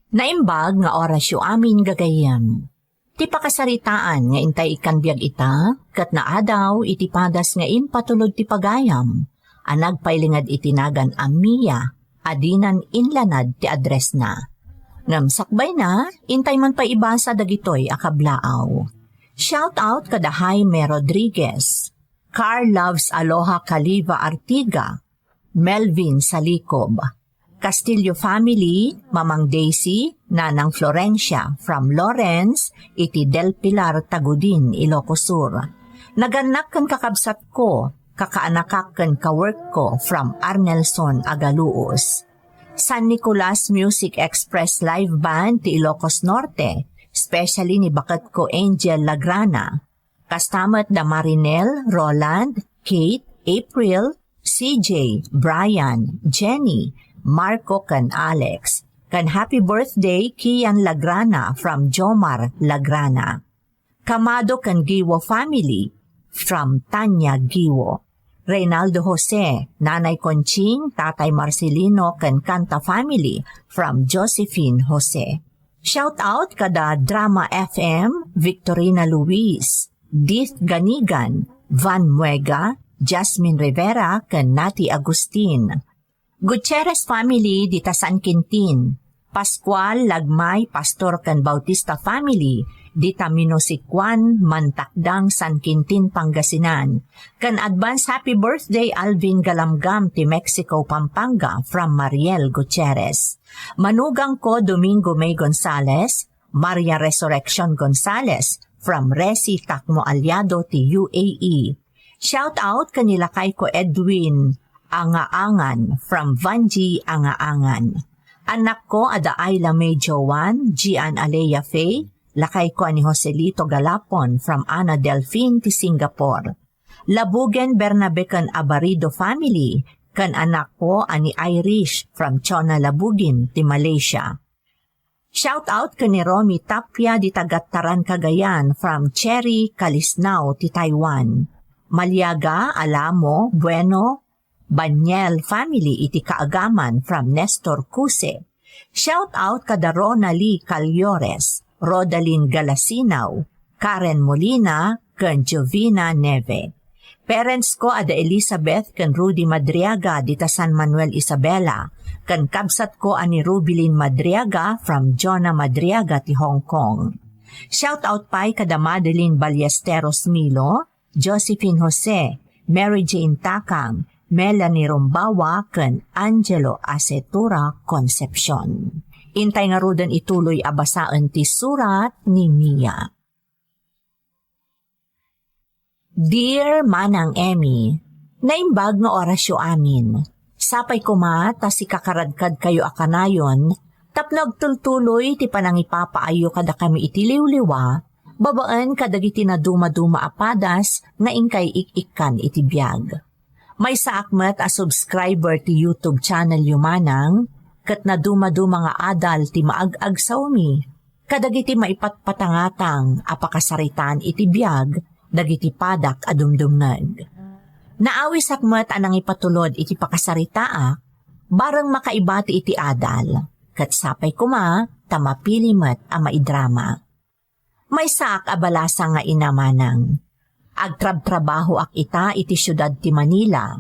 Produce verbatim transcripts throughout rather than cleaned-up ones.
Naimbag nga orasyo amin, gagayyem. Ti pakasaritaan nga intay ikkan biag ita, ket naadaw iti padas nga impatulod ti pagayam, a nagpailinged iti nagan a Mia, a dinan inlanad ti addressna. Ngem sakbayna, intay man pay ibasa dagitoy a kablaaw. Shout out kada Jaime Rodriguez, Carl Loves Aloha Caliva Artiga, Melvin Salikob, Castillo family, Mamang Daisy, Nanang Florencia, from Lawrence, iti Del Pilar, Tagudin, Ilocos Sur. Nagannak ken kakabsatko, kakaanakak ken kaworkko, from Arnelson Agaluos. San Nicolas Music Express Live Band ti Ilocos Norte, especially ni baketko Angel Lagrana. Kasta met da Marinel, Roland, Kate, April, C J, Brian, Jenny, Marco, ken Alex. Ken happy birthday, Kian Lagrana from Jomar Lagrana. Kamado ken Giwo family from Tanya Giwo. Reynaldo Jose, Nanay Conching, Tatay Marcelino, ken Canta family from Josephine Jose. Shout out kada Drama F M, Victorina Luis, Dith Ganigan, Van Muega, Jasmine Rivera, ken Nati Agustin. Gutierrez family dita San Quintin, Pascual, Lagmay, Pastor ken Bautista family dita Minosicuan, Mantakdang, San Quintin, Pangasinan. Ken advance happy birthday Alvin Galamgam ti Mexico, Pampanga from Mariel Gutierrez. Manugangko Domingo May Gonzales, Maria Resurreccion Gonzales from Resi Tacmo Aliado ti U A E. Shout out ken ni lakayko Edwin Angaangan from Vanji Angaangan. Anakko a da Ayla May Joan, Gian Alea Faye, lakayko a ni Joselito Galapon from Ana Delfin ti Singapore. Labugen Bernabe ken Abarido family, ken anakko a ni Irish from Chona Labugen ti Malaysia. Shout out ken ni Romy Tapia dita Gattaran, Cagayan from Cherry Calisnao ti Taiwan. Maliaga, Alamo, Bueno, Baniel family iti Kaagaman from Nestor Cuse. Shout out kada Rona Lee Callores, Rodalyn Galasinao, Karen Molina, ken Jovina Neve. Parents ko a da Elizabeth ken Rudy Madriaga dita San Manuel Isabela, ken kabsat ko a ni Rubilin Madriaga from Jonah Madriaga ti Hong Kong. Shout out pay kada Madeline Ballesteros Milo, Josephine Jose, Mary Jane Takang, Melanie Rumbawa, ken Angelo Acetura Concepcion. Intay ngaruden ituloy a basaen ti surat ni Mia. Dear Manang Emmy, naimbag nga orasyo amin. Sapay koma ta sikakaradkadkayo a kanayon tapno agtultuloy ti panangipapaayyo kadakami iti liwliwa, babaen kadagiti nadumaduma a padas nga inkay ik-ikkan iti biag. Maysaak met a subscriber ti YouTube channel yo, Manang, ket nadumaduma nga adal ti maag-agsawmi kadagiti maipatpatangatang a pakasaritaan iti biag dagiti padak a dumdumngeg. Naawisak met a nangipatulod iti pakasaritaak, bareng makaibati iti adal, ket sapay koma ta mapili met a maidrama. Maysaak a balasang nga ina, Manang. Agtrabtrabahoak ita iti siudad ti Manila,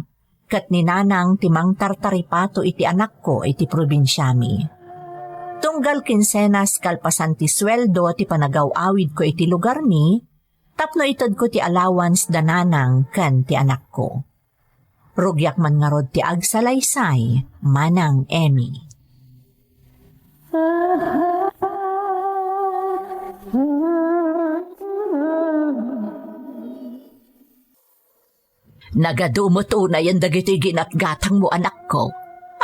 ket ni Nanang ti mangtartaripato iti anakko iti probinsiami. Tunggal kinsenas kalpasan ti sueldo ti panagaw-awidko iti lugarmi, tapno itedko ti allowance da Nanang ken ti anakko. Rugiak man ngarud ti agsalaysay, Manang Emmy. Nagadu met unayen dagiti ginatgatangmo, anakko.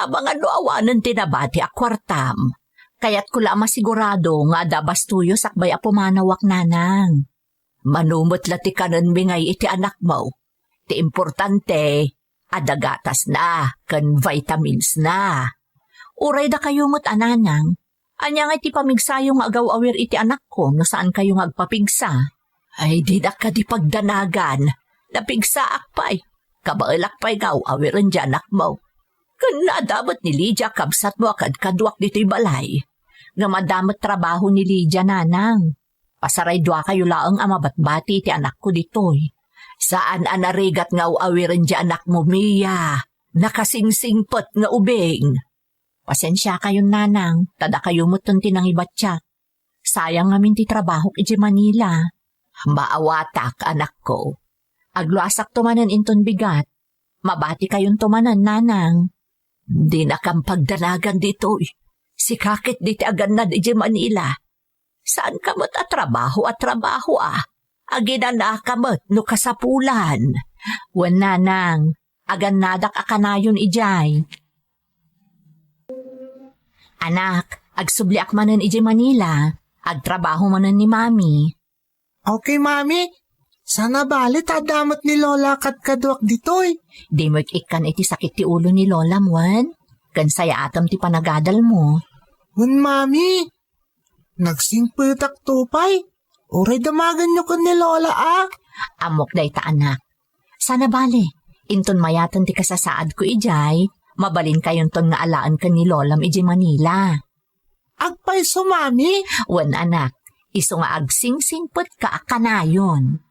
Amangan no awanen ti nabati a kuartam. Kayatko la a masigurado nga adda bastoyo sakbay a pumanawak, Nanang. Mano met la ti kanenmi ngay iti anakmo. Ti importante, adda gatasna ken vitaminsna. Uray dakayo met a Nanang, ania ngay ti pamigsayo nga agaw-awir iti anakko no saankayo nga agpapigsa? Ay, dinak kadi pagdanagan. Napigsaak pay. Kabaelak pay nga aw-awiren ti anakmo. Ken adda met ni Lydia, kabsatmo a kadkaduak ditoy balay. Ngem adda met trabaho ni Lydia, nanang. Pasaray duakayo laeng a mabatbati iti anakko ditoy. Saan a narigat nga aw-awiren ti anakmo, Mia. Nakasingsingpet nga ubing. Pasensiakayon, nanang, ta dakayo metten ti nangibatiak. Sayang ngamin ti trabahok idiay Manila. Maawatak, anakko. Agluasakto manen inton bigat. Mabatikayonto manen, nanang. Dinakam pagdanagan ditoy. Sika ketdi ti agannad idiay Manila. Saanka met a trabaho a trabaho a. Aginanaka met no kasapulan. Wen, nanang, agannadak a kanayon idiay. Anak, agsubliak manen idiay Manila. Agtrabaho manen ni Mami. Okay, Mami. Saan a bale ta adda met ni Lola kadkaduak ditoy. Dimo ik-ikkan iti sakit ti ulo ni Lolam, wen? Ken sayaatem ti panagadalmo. Wen, Mami. Nagsingpetakto pay. Uray damagenyo ken ni Lola a. Ammok dayta, anak. Saan a bale, inton mayaten ti kasasaadko idiay, mabalinkayonton nga alaen ken ni Lolam idiay Manila. Agpayso, Mami? Wen, anak, isu nga agsingsingpetka a kanayon.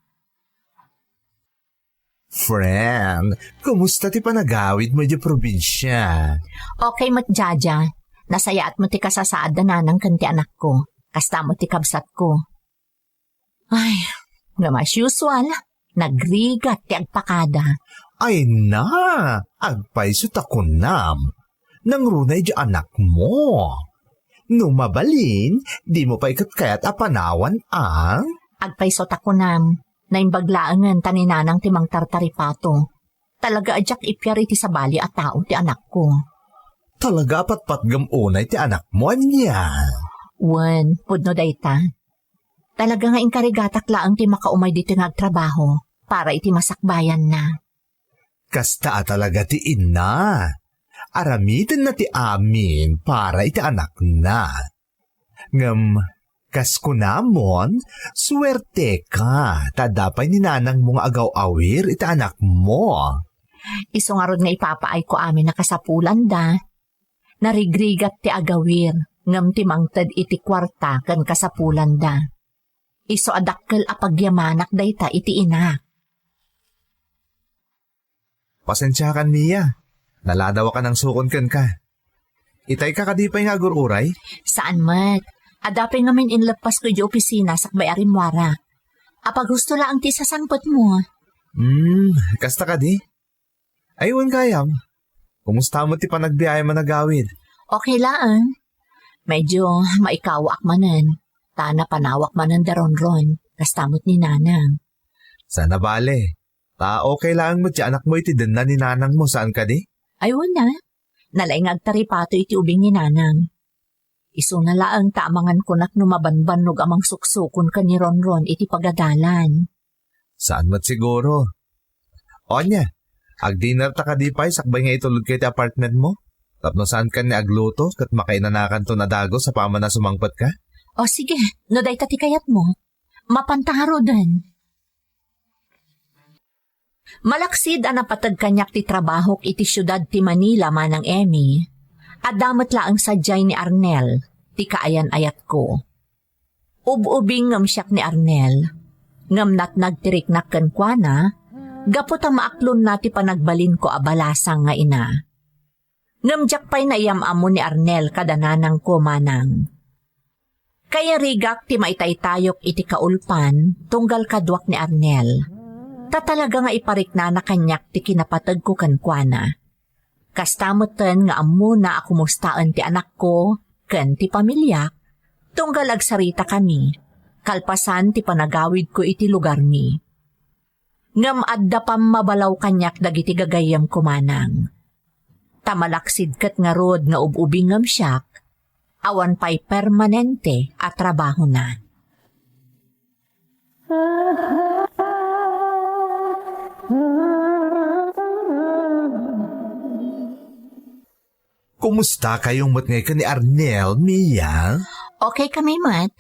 Friend, kumusta ti panagawidmo idiay probinsia? Okay met, Jaja. Nasayaat met ti kasasaad da nanang ken ti anakko. Kasta met ti kabsatko. Ay, ngem as usual, nagrigat ti agpakada. Ay na, agpayso ta kunam. Nangruna idiay anakmo. No mabalin, dimo pay ket kayat a panawan a? Agpayso ta kunam, naimbag laengen ta ni nanang ti mangtartaripato. Talaga a diak ipiar iti sabali a tao ti anakko. Talaga a patpatgem unay ti anakmo, ania? Wen, pudno dayta. Talaga nga inkarigatak laeng ti makaumay ditoy nga agtrabaho para iti masakbayanna. Kasta a talaga ti inna. Aramidenna ti amin para iti anakna. Ngem, kas kunamon, suerteka ta adda pay ni nanangmo nga agaw-awir iti anakmo. Isu ngarud nga ipapaayko amin a kasapulanda. Narigrigat ti agawir, ngem ti mangted iti kuarta ken kasapulanda. Isu a dakkel a pagyamanak dayta iti inak. Pasensiakan, Mia. Naladaw a kanangsukon kenka. Itayka kadi pay nga agur-uray? Saan met. Adda pay ngamin inleppasko idiay opisina sakbay a rimmuarak. Apaghusto laeng ti sasangpetmo. Hmm, kasta kadi? Ay, wen gayam. Kumusta met ti panagbiayam a nagawid? Okay laeng. Medyo maikawaak manen. Ta napanawak manen da Ronron. Kasta met ni Nanang. Saan a bale. Ta okay laeng met ti anakmo iti denna ni nanangmo, saan kadi? Ay, wen a. Nalaing nga agtaripato iti ubing ni Nanang. Isuna laeng ta amangan kunak no mabanbannog a mangsuksukon ken ni Ronron iti pagadalan. Saan met siguro. O ania, agdinerta kadi pay sakbay nga itulodka iti apartmentmo? Tapno saankan nga agluto ket makainanakanton a dagus apaman a sumangpetka? O sige, no dayta ti kayatmo. Mapanta ngaruden. Malaksid a napateg kaniak ti trabahok iti siudad ti Manila, Manang Emmy, adda met laeng sadiay ni Arnel, ti kaayan-ayatko. Ub-ubing ngem siak ni Arnel, ngem natnag ti riknak kenkuana gapu ta maaklonna ti panagbalinko a balasang nga ina. Ngem diak pay naiyam-ammo ni Arnel kada nanangko, Manang. Kayarigak ti maitaytayok iti kaulpan tunggal kaduak ni Arnel. Ta talaga nga ipariknana kaniak ti kinapategko kenkuana. Kasta metten nga ammona a kumustaen ti anakko ken ti pamiliak, tunggal agsaritakami, kalpasan ti panagawidko iti lugarmi. Ngem adda pammabalaw kaniak dagiti gagayyemko, Manang. Ta malaksid ket ngarud nga ub-ubingem siak, awan pay permanente a trabahona. Kumusta kayo met ngay ken ni Arnel, Mia? Okay kami met.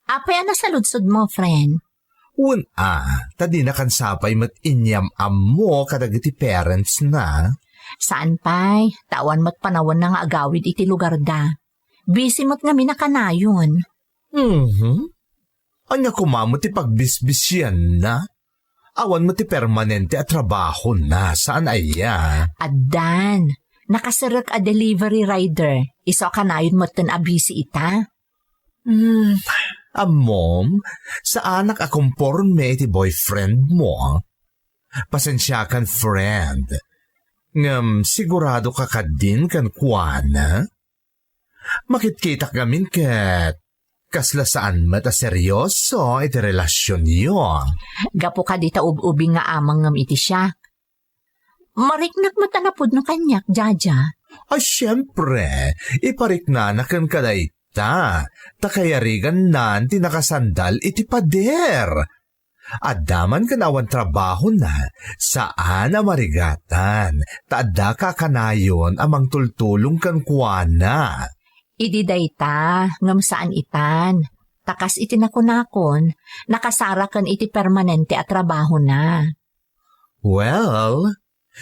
Apay a nasaludsodmo, friend? Wen a, ta dinakan sapay met inyam-ammo kadagiti parents na. Saan pay, ta awan met panawanna nga agawid iti lugarda. Busy met ngamin a kanayon. Mhm. Ania koma met ti pagbisbisianna? Awan met ti permanente a trabahona, saan aya? Addan. Nakaserrek a delivery rider. Isu a kanayon metten a busy ita. Hmm, ammom, saanak a komporme iti boyfriend mo. Pasensiakan, friend. Ngem sigurado ka kadin kenkuana? Makitkitak ngamin ket kasla saan met a seryoso iti relasionyo. Gapu kadi ta ub-ubing nga amangngem iti siak. Mariknak met a napudno kaniak, Jaja. Ay, siempre, ipariknana kenka dayta, ta kayarigannan ti nakasandal iti pader. Adda man ken awan trabahona, saan a marigatan, ta adda kakanayon a mangtultulong kenkuana. Idi dayta, ngem saan itan. Ta kas iti nakunakon, nakasaraken iti permanente a trabahona. Well,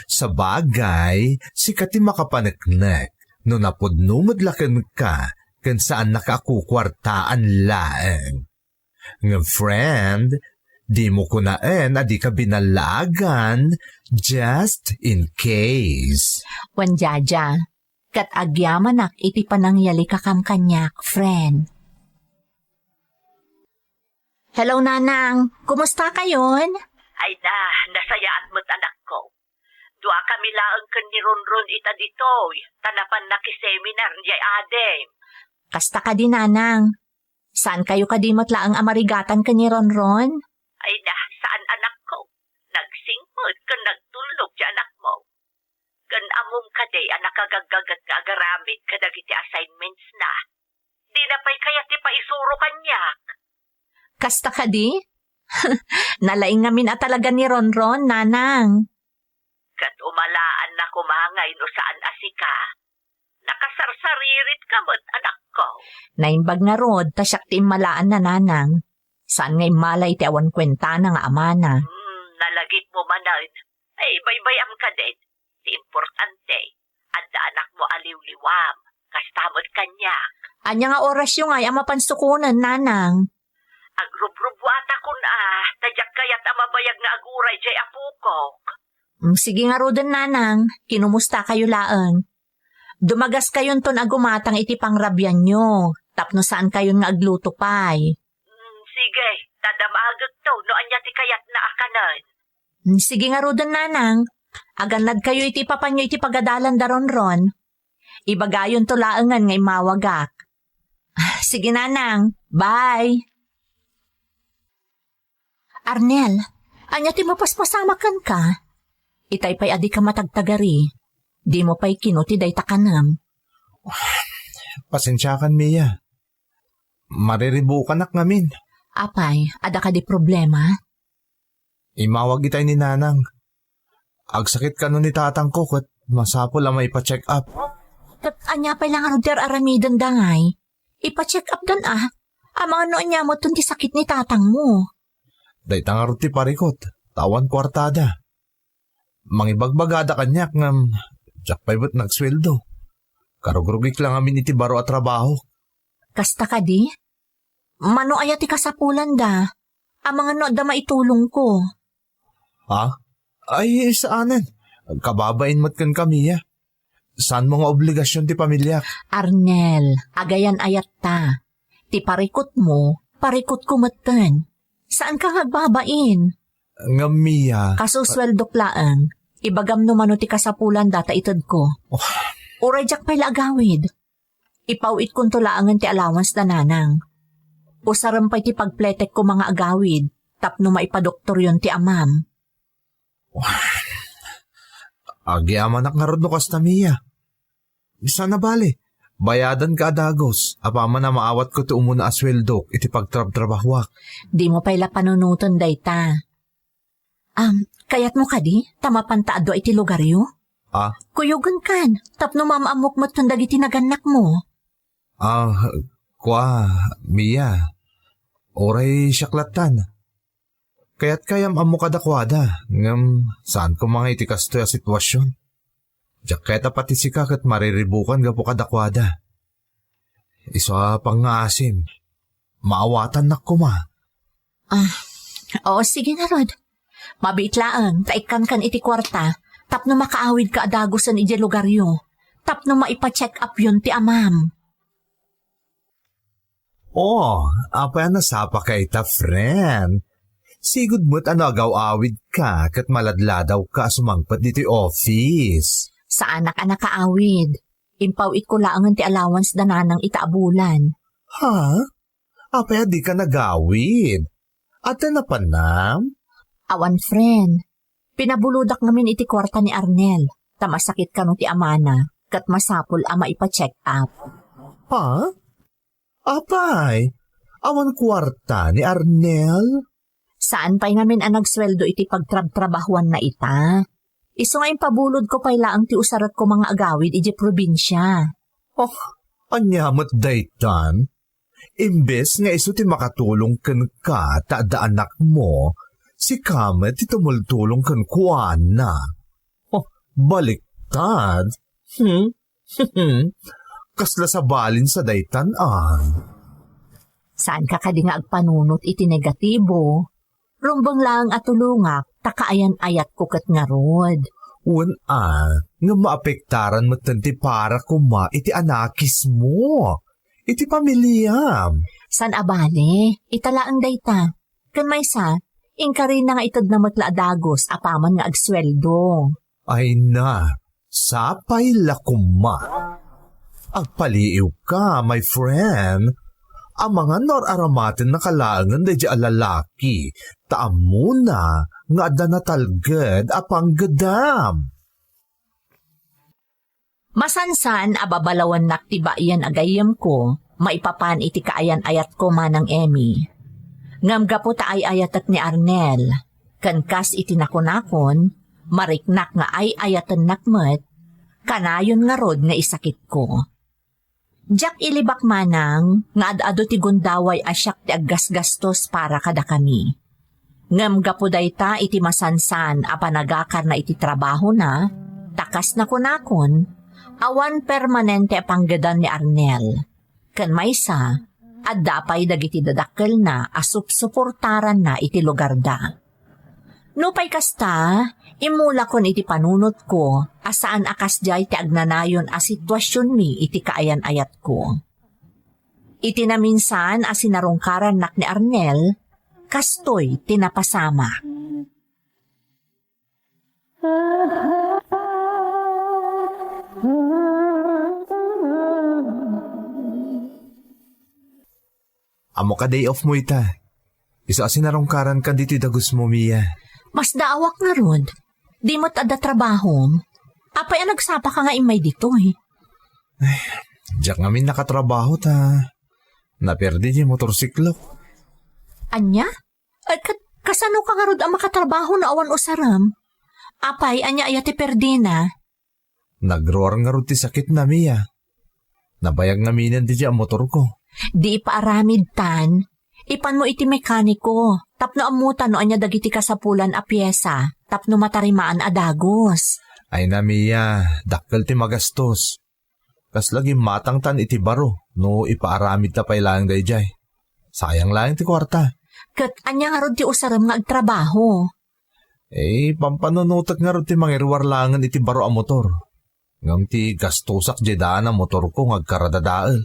sabagay, sika ti makapaneknek no napudno met la kenka ken saannaka a kukuartaan laeng. Ngem friend, dimo kunaen a dika binallaagan, just in case. Wen, Jaja, ket agyamanak iti panangyalika kam kaniak, friend. Hello, Nanang. Kumusta kayon? Ay na, nasayaat met, anakko. Dua kami laeng ken ni Ronron ita ditoy, ta napan nakiseminar diay adim. Kasta kadi, Nanang. Saan kayo kadi met laeng a marigatan ken ni Ronron? Ay na, saan, anakko. Nagsingpet ken nagtulnog ti anakmo. Ken ammom kadi a nakagaggaget nga agaramid kadagiti assignments na. Dina pay kayat ti paisuro kaniak. Kasta kadi? Nalaing ngamin a talaga ni Ronron, Nanang. Ket umalaanna koma ngay no saan a sika. Nakasarsaririt ka met, anakko. Naimbag ngarud, ta siak ti immalaanna, Nanang. Saan nga immala iti awan kuentana nga amana. Hmm, nalagipmo manen. Ay, baybay-am kadin. Ti importante, adda anakmo a liwliwam. Kasta met kaniak. Ania nga orasyo ngay a mapan sukonen, Nanang? Agrubrubuatakon a, ta diak kayat a mabayag nga aguray diay apokok. Mm, sige ngaruden, Nanang. Kinumusta kayo laeng? Dumagaskayonton a gumatang iti pangrabianyo, tapno saan kayon nga agluto pay. Mm, sige, ta damagekto no ania ti kayatna a kanen. Mm, sige ngaruden, Nanang. Agannad kayo iti ipapanyo iti pagadalan da Ronron. Ibagayonto laengen nga immawagak. Ah, sige, Nanang. Bye. Arnel, ania ti mapaspasamak kenka? Itay pay a dika matagtagari. Dimo pay kino ti dayta kanem. Pasensiakan, Mia. Mariribukanak ngamin. Apay, adda kadi problema? Immawag itay ni Nanang. Agsakit kano ni tatangko ket masapul a maipa-check up. Ket ania pay la ngarud ti ar-aramidenda ngay? Ipa-check up dan a. Amangan no ania metten ti sakit ni tatangmo. Dayta ngarud ti parikut, ta awan kuartada. Mangibagbagada kaniak ngem diak pay met nagsueldo. Karugrugik la ngamin iti baro a trabaho. Kasta kadi? Mano aya ti kasapulanda? Amangan no adda maitulongko. Ha? Ay, saanen. Kababain met kenka, Mia. Saanmo nga obligasion ti pamiliak. Arnel, agayan-ayatta. Ti parikutmo, parikutko metten. Saanka nga agbabain? Ngem, Mia. Kasusueldok laeng. Ibagam no mano ti kasapulanda ta itedko. Oh. Uray diak pay la agawid. Ipaw-itkonto laengen ti allowance da Nanang. Usarem pay ti pagpletek koma nga agawid tapno maipadoktoryon ti amam. Agyamanak ngarud no kasta, Mia. Saan a bale, bayadanka a dagus, apaman a maawatko ti umuna a sueldok iti pagtrabtrabahuak. Dimo pay la panunoten dayta. Am, kayatmo kadi ta mapanta a dua iti lugaryo? Ah? Kuyogenkan, tapno maam-ammok metten dagiti nagannakmo. Ah, kua, Mia. Uray siak lattan. Kayatka nga am-ammo kadakuada, ngem saan koma nga iti kastoy a situasion. Diak kayat a pati sika ket mariribukan gapu kadakuada. Isu a pangngaasim. Maawatannak koma. Ah, o, sige ngarud. Mabiit laeng ta ikkankan iti kuarta tapno makaawidka a dagusen idiay lugaryo, tapno maipa-check-upyon ti amam. Oh, apay a nasapaka ita, friend? Sigud met a no agaw-awidka ket maladladawka a sumangpet ditoy office. Saanak a nakaawid. Impaw-itko laengen ti allowance da nanang ita a bulan. Ha? Apay a dika nagawid? Adda napanam? Awan, friend. Pinabulodak ngamin iti kuarta ni Arnel, ta masakit kano ti amana, ket masapul a maipa-check-up. Ha? Apay, awan kuarta ni Arnel? Saan pay ngamin a nagsueldo iti pagtrabtrabahuanna ita. Isu nga impabulodko pay laeng ti usarekko nga agawid idiay probinsia. Oh, ania met daytan? Imbes nga isu ti makatulong kenka ta adda anakmo, sika met ti tumultulong kenkuana. Oh, baliktad. Hmm? Kasla sabalin sa daytan, ah. Saanka kadi nga agpanunot iti negatibo? Rumbeng laeng a tulongak, ta kaayan-ayatko ket ngarud. Wen a, ngem maapektaran metten ti para koma iti anakismo, iti pamiliam. San a bale, ita laeng dayta. Ken maysa, inkarina nga itedna met la a dagus apaman nga agsueldo. Ay na, sapay la koma. Agpaliiwka, my friend. Amangan no ar-aramatennaka laengen daydi a lalaki, ta ammona nga adda natalged a panggedam. Masansan a babalawennak ti baien a gayyemko maipapan iti kaayan-ayatko, Manang Emmy. Ngem gapu ta ay-ayatek ni Arnel, ken kas iti nakunakon, mariknak nga ay-ayatennak met, kanayon ngarud nga isakitko. Diak ilibak manang nga ad-adu ti gundaway a siak ti aggasgastos para kadakami. Ngem gapu dayta iti masansan a panagakarna iti trabahona, ta kas nakunakon, awan permanente a panggedan ni Arnel. Ken maysa, adda pay dagiti dadakkelna a supsuportaranna iti lugarda. Nupay kasta, immulakon iti panunotko a saan a kasdiay ti agnanayon a situasionmi iti kaayan-ayatko. Iti naminsan a sinarungkarannak ni Arnel, kastoy ti napasamak. Ammo ka day off mo ita. Isu a sinarungkarankan ditoy dagusmo, Mia. Masdaawak ngarud. Di met adda trabahom. Apay a nagsapaka nga immay ditoy? Diak ngamin nakatrabaho ta naperdi ti motorsiklo. Ania? Ay, ket kasano ka ngarud a makatrabaho no awan usarem? Apay, ania aya ti perdina? Nagruar ngarud ti sakitna, Mia. Nabayag ngaminen daydiay a motorko. Di ipaaramid tan, ipanmo iti mekaniko, tapno ammota no ania dagiti kasapulan a piesa, tapno matarimaan a dagus. Ay na, Mia, dakkel ti magastos. Kasla gimmatangtan iti baro no ipaaramidta pay laeng daydiay. Sayang laeng ti kuarta. Ket ania ngarud ti usarem nga agtrabaho? Eh, pampanunotek ngarud ti mangiruar laengen iti baro a motor. Ngem ti gastosak diay daan a motorko nga agkaradadael.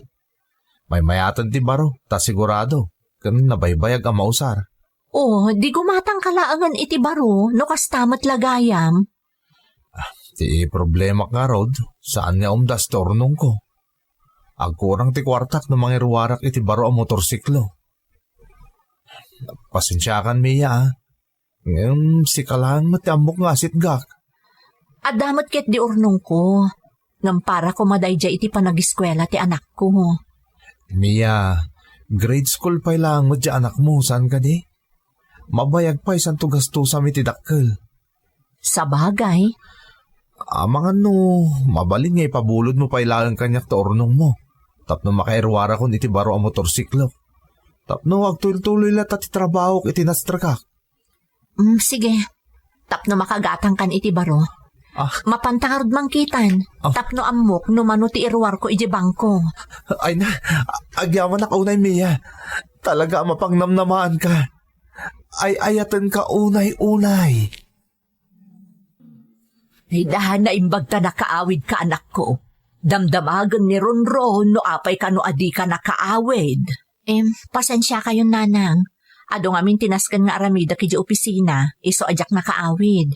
Maymayaten ti baro, ta sigurado, ken nabaybayag a mausar. Oh, di gumatangka laengen iti baro, no kasta met la gayam. Ah, ti problemak ngarud, saan nga umdas ti urnongko. Agkurang ti kuartak no mangiruarak iti baro a motorsiklo. Pasensiakan, Mia, ah. Ngem sika laeng met ti ammok nga asitgak. Adda met ket di urnongko. Ngem para koma daydiay iti panagiskuela ti anakko. Mia, grade school pay laeng met diay anakmo, saan kadi? Mabayag pay santo gastusam iti dakkel. Sabagay. Amangan no, mabalin nga ipabulodmo pay laeng kaniak ti urnongmo. Tapno makairuarakon iti baro a motorsiklo. Tapno agtultuloy latta ti trabahok iti nastrekak. Mm, sige. Tapno makagatangkan iti baro. Ah. Mapanta ngarud mangkitan, Ah. tapno ammok no mano ti iruarko idiay bangko. Ay na, agyamanak unay, Mia. Talaga a mapangnamnamaanka. Ay-ayatenka unay-unay. Ay, da, naimbag ta nakaawidka, anakko. Damdamagen ni Ronron no apay kano a dika nakaawid. Em, pasensiakayon, nanang. Adu ngamin ti nasken nga aramidek idiay opisina, isu a diak nakaawid.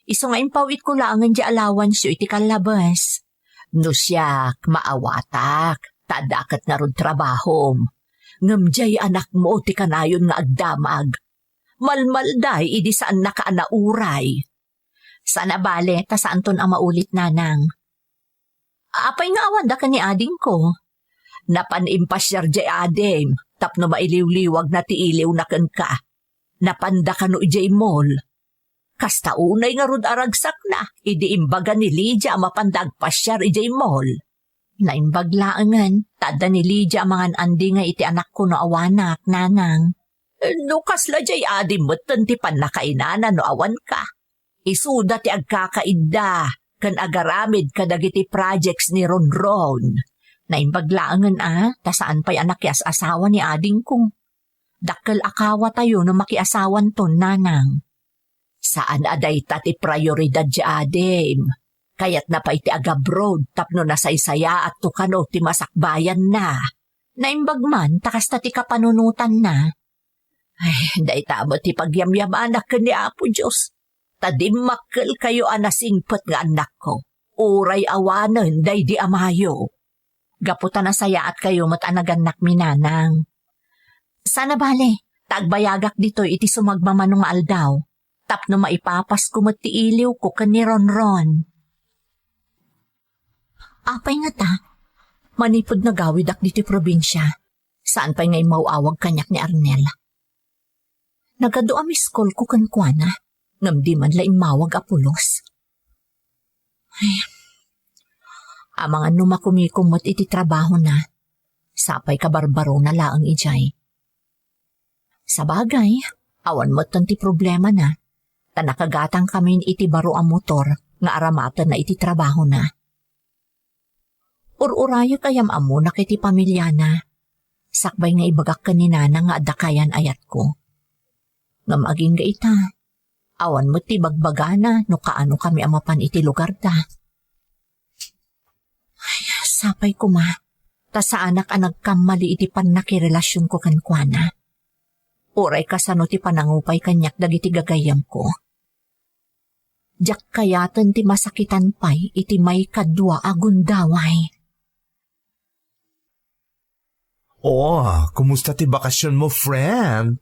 Isu nga impaw-itko laengen diay allowance-yo iti kallabes. No siak, maawatak, ta adda ket ngarud trabahom. Ngem diay anakmo ti kanayon nga agdamag. Malmalday idi saannaka a nauray. Saan a bale, ta saanton a maulit, nanang. Apay nga awanda ken ni adingko? Napan impasiar diay adim, tapno mailiwliwagna ti iliwna kenka. Napanda kano idiay mall. Kasta unay ngarud a ragsakna, idi imbaga ni Lydia a mapanda agpasiar idiay mall. Naimbag laengen, ta adda ni Lydia a mangan-andi nga iti anakko no awanak, nanang. No kasla diay adim metten ti pannakainana no awanka. Isuda ti agkakaidda ken agaramid kadagiti projects ni Ronron. Naimbag laengen a, ta saan pay a nakias-asawa ni adingko. Dakkel a kawatayo no makiasawanton, nanang. Saan a dayta ti prioridad ti adim. Kayatna pay ti agabroad tapno nasaysayaatto kano ti masakbayanna. Naimbag man ta kasta ti kapanunotanna. Ay, dayta met ti pagyamyamanak ken ni Apo Dios. Ta dimmakkelkayo a nasingpet nga annakko, uray awanen daydi amayo. Gapu ta nasayaatkayo met a nagannakmi, nanang. Saan a bale, ta agbayagak ditoy iti sumagmamano nga aldaw, tapno maipapasko met ti iliwko ken ni Ronron. Apay ngata, manipud nagawidak ditoy probinsia, saan pay nga immaw-awag kaniak ni Arnel. Nagadu a miss call ko kenkuana, ngem di man la immawag a pulos. Ay, amangan no makumikom met iti trabahona, sapay kabarbarona laeng idiay. Sabagay, awan metten ti problemana, ta nakagatangkamin iti baro a motor nga aramatenna iti trabahona. Ur-urayek a yam-ammonak iti pamiliana, sakbay nga ibagak ken ni Nana nga adda kayan-ayatko. Ngem agingga ita, awan met ti bagbagana no kaanokami a mapan iti lugarda. Ay, sapay koma, ta saanak a nagkammali iti pannakirelasionko kenkuana. Uray kasano ti panangupay kaniak dagiti gagayyemko. Diak kayaten ti masakitan pay iti maikadua a gundaway. Oh, kumusta ti bakasionmo, friend?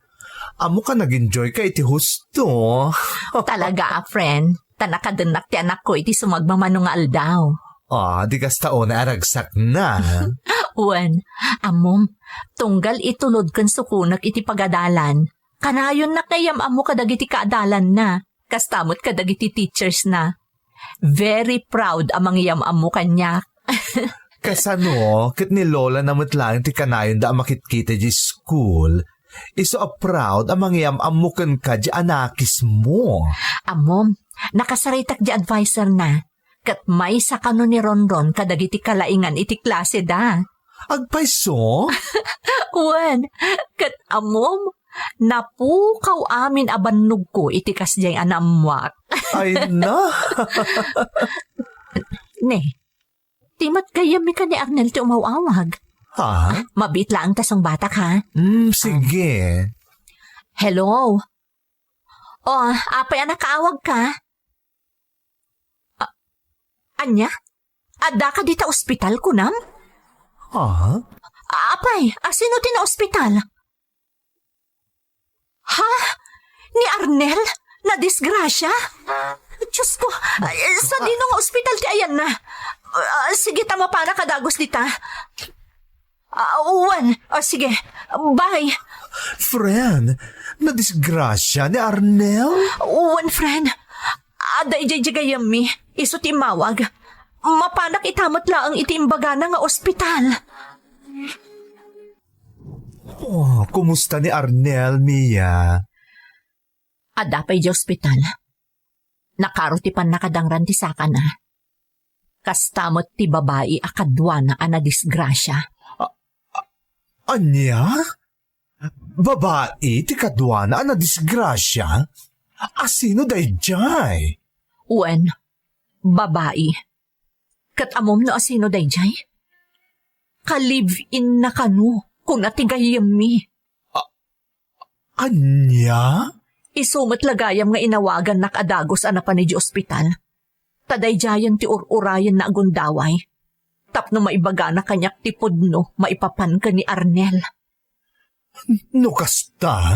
Ammok a nag-enjoy ka iti husto. Talaga a, friend. Ta nakadennak ti anakko iti sumagmamano nga aldaw. Ah, di kasta unay a ragsakna. Wen, ammom, tunggal itulod ken sukonek iti pagadalan, kanayonnak nga iyam-ammo kadagiti kaadalanna, kasta met kadagiti teachers na. Very proud a mangiyam-ammo kaniak. Kasano, ket ni Lola na met laeng ti kanayonda a makitkita idiay school. Isu a proud a mangiyam-ammo kenka diay anakismo. Ammom, nakasaritak diay adviser na. Ket maysa kano ni Ronron kadagiti kalaingan iti klase da. Agpayso? Wen, ket ammom, napukaw amin a bannogko iti kasdiay a naammoak. Ay na! Ne, ti met gayyemmi ken ni Arnel ti umaw-awag. Ha? Mabiit laeng ta sungbatak, ha? Hmm, sige. Hello? Oh, apay a nakaawag ka? A-, ania? Addaka dita ospital, kunam? Ha? Apay, a sino ti naospital? Ha? Ni Arnel? Nadisgrasia? Diyos ko, ay, sadino nga ospital ti ayanna? Ah, sige, ta mapanak a dagus dita. Ah, wen. Ah, sige. Bye. Friend, nadisgrasia ni Arnel? Wen, friend. Adda idiay gayyemmi. Isu ti immawag. Mapanak ita met laeng iti imbagana nga ospital. Oh, kumusta ni Arnel, Mia? Adda pay idiay ospital. Nakaro ti pannakadangran ti sakana. Kasta met ti babai a kaduana a nadisgrasia. Ania? Babai ti kaduana a nadisgrasia? Asino daydiay? Wen, babai. Ket ammom no asino daydiay? Ka-live-in na kano, kuna ti gayyemmi. Ania? Isu met la gayam nga inawagannak a dagus a napan idiay ospital. Ta daydiayen ti ur-urayenna a gundaway. Tapno maibagana kaniak ti pudno maipapan ken ni Arnel. No kasta,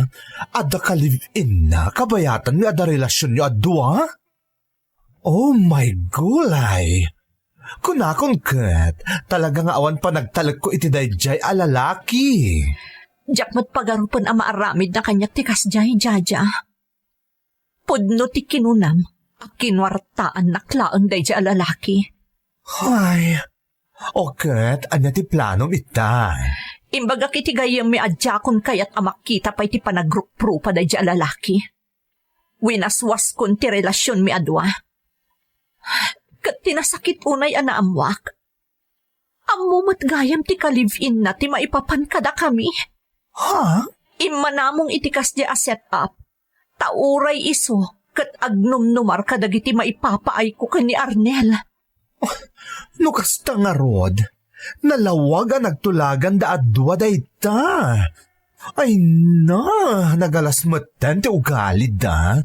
adda ka-live-inna, kabayatanmi adda relasionyo a dua? Oh my gulay! Kunakon ket, talaga nga awan panagtalekko iti daydiay a lalaki. Diak met pagarupen a maaramidna kaniak ti kasdiay, Jaja. Pudno ti kinunam a kinuartaannak laeng daydiay a lalaki. Ay, o ket, ania ti planom ita? Imbagak iti gayyemmi a diakon kayat a makita pay ti panagruprupa daydiay a lalaki. Winaswaskon ti relasionmi a dua. Ket ti nasakit unay a naammuak, ammo met gayam ti ka-live-inna ti maipapan kadakami. Ha? Immanamong iti kasdiay a set-up, ta uray isu ket agnumnumar kadagiti maipapaayko ken ni Arnel. No kasta ngarud, nalawag a nagtulaganda a dua dayta. Ay na, nagalas metten ti ugalida.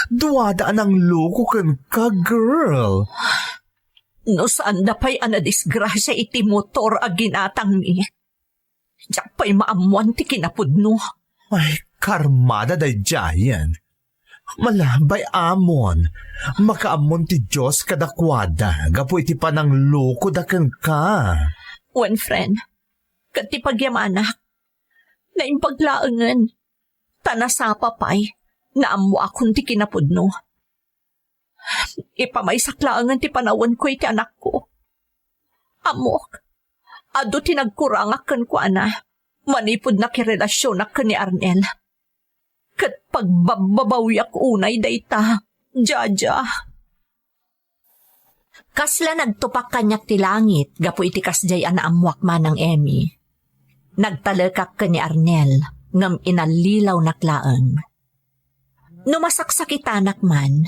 Duada a nangloko kenka, girl. No saanda pay a nadisgrasia iti motor a ginatangmi, diak pay maammuan ti kinapudno. Ay, karmada daydiayen. Malabay amon, makaammon ti Dios kadakuada gapu iti pananglokoda kenka. Wen, friend, ket ti pagyamanak, naimbag laengen, ta nasapa pay, naammoakon ti kinapudno. Ipamaysak laengen ti panawenko iti anakko. Ammok, adu ti nagkurangak kenkuana manipud nakirelasionak ken ni Arnel. Ket pagbabbabawiak unay dayta, Jaja. Kasla nagtupak kaniak ti langit gapu iti kasdiay a naammoak manang Emmy. Nagtalekak ken ni Arnel, ngem inallilawnak laeng. No masaksakitanak man,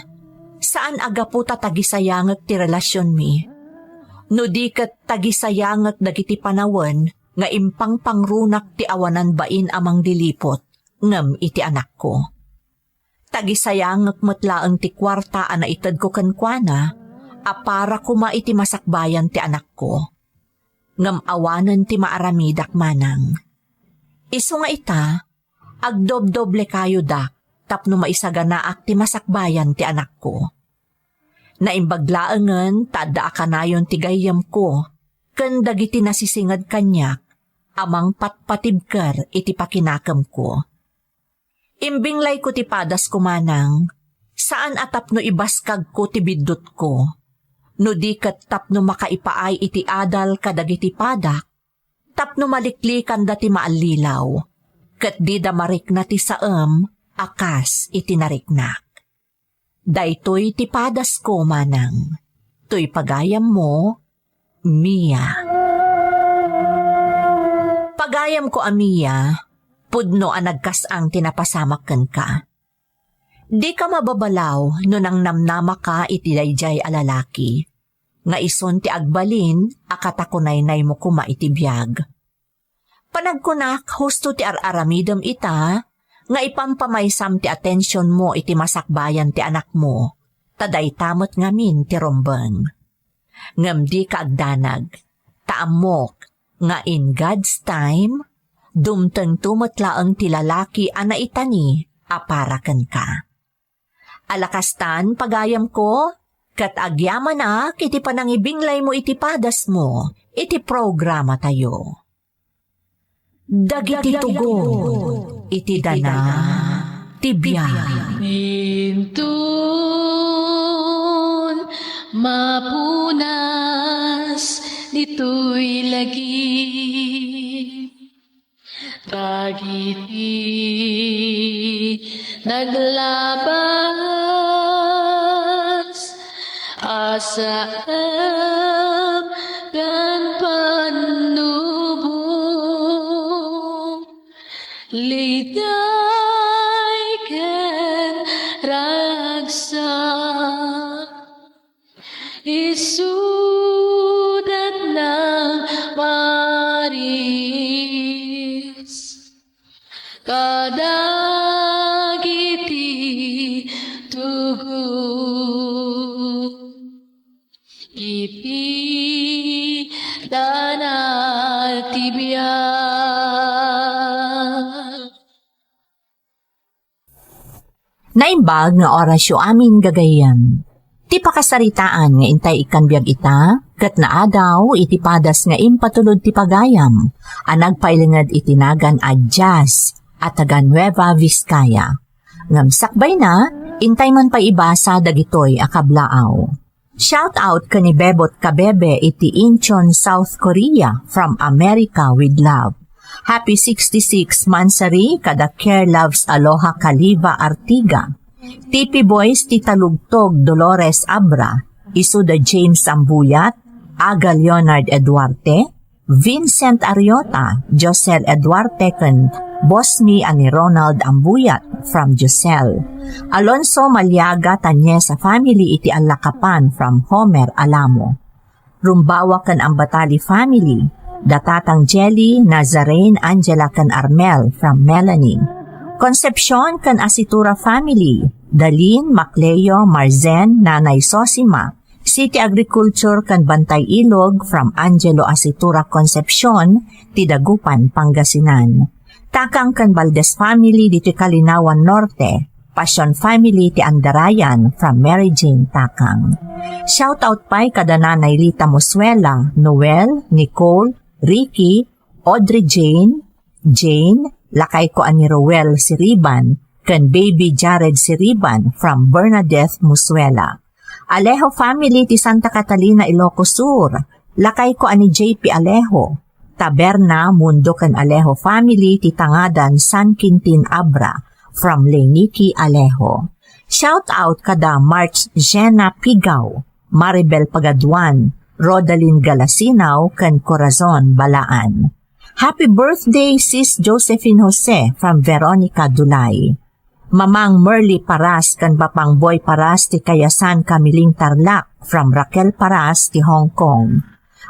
saan a gapu ta tagisayangek ti relasionmi, no di ket tagisayangek dagiti panawen nga impangpangrunak ti awanan bain a mangliliput ngem iti anakko. Tagisayangek met laeng ti kuarta a naitedko kenkuana a para koma iti masakbayan ti anakko. Ngem awanen ti maaramidak manang. Isu nga ita, agdobdoble kayodak tapno maisaganaak ti masakbayan ti anakko. Naimbag laengen ta adda a kanayon ti gayyemko ken dagiti nasisinged kaniak a mangpatpatibker iti pakinakemko. Imbinglayko ti padasko manang, saan a tapno ibaskagko ti biddutko, no di ket tapno makaipaay iti adal kadagiti padak, tapno maliklikanda ti maallilaw, ket dida marikna ti saem a kas iti nariknak. Daytoy ti padasko manang. Toy pagayammo, Mia. Pagayamko a Mia, pudno a nagkas-ang ti napasamak kenka. Dika mababalaw no nangnamnamaka iti daydiay a lalaki, nga isun ti agbalin a katakunaynaymo koma iti biag. Panagkunak, husto ti ar-aramidem ita nga ipampamaysam ti atensionmo iti masakbayan ti anakmo, ta dayta met ngamin ti rumbeng. Ngem dika agdanag, ta ammok nga in God's time, dumtengto met laeng ti lalaki a naitani a para kenka. Ala kastan, pagayamko, ket agyamanak iti panangibinglaymo iti padasmo iti programatayo. Dagiti tugon iti dana ti biag. Inton mapunas ditoy lagi, dagiti naglaban Saem ken pannubo, liday ken ragsak, isudat nang maris kadagiti tugo iti dana ti biag. Naimbag nga orasyo amin gagayyem. Ti pakasaritaan nga intay ikkan biag ita, ket naadaw iti padas nga impatulod ti pagayam a nagpailinged iti nagan a jazz a taga Nueva Vizcaya. Ngem sakbayna, intay man pay ibasa dagitoy a kablaaw. Shout out ken ni Bebot Kabebe iti Incheon, South Korea, from America with love. Happy sixty-six monthsary kada Care Loves Aloha Kaliva Artiga. T P Boys ti Talugtog Dolores Abra, isu da James Ambuyat, Aga Leonard Eduarte, Vincent Ariota, Josel Eduarte ken Bosmi a ni Ronald Ambuyat from Josel. Alonso Maliaga Tanyesa family iti Allakapan from Homer Alamo. Rumbawa ken Ambatali family, da Tatang Jelly, Nazarene, Angela ken Armel from Melanie. Concepcion ken Asitura family, Dalin, Macleo, Marzen, Nanay Sosima, City Agriculture ken Bantay Ilog from Angelo Asitura Concepcion ti Dagupan, Pangasinan. Takang ken Valdez family ditoy Kalinawan Norte, Passion family ti Andarayan from Mary Jane Takang. Shout out pay kada Nanay Lita Mosuela, Noel, Nicole, Ricky, Audrey Jane, Jane, lakayko a ni Roel Siriban, ken Baby Jared Siriban from Bernadette Musuela. Alejo family ti Santa Catalina, Ilocos Sur, lakayko a ni J P Alejo. Taberna, Mundo ken Alejo family ti Tangadan, San Quintin Abra from Leniki Alejo. Shout out kada March Jenna Pigaw, Maribel Pagaduan, Rodalyn Galasinaw, ken Corazon Balaan. Happy birthday, Sis Josephine Jose from Veronica Dulay. Mamang Merly Paras ken Papang Boy Paras ti Kayasan, Camiling, Tarlac from Raquel Paras ti Hong Kong.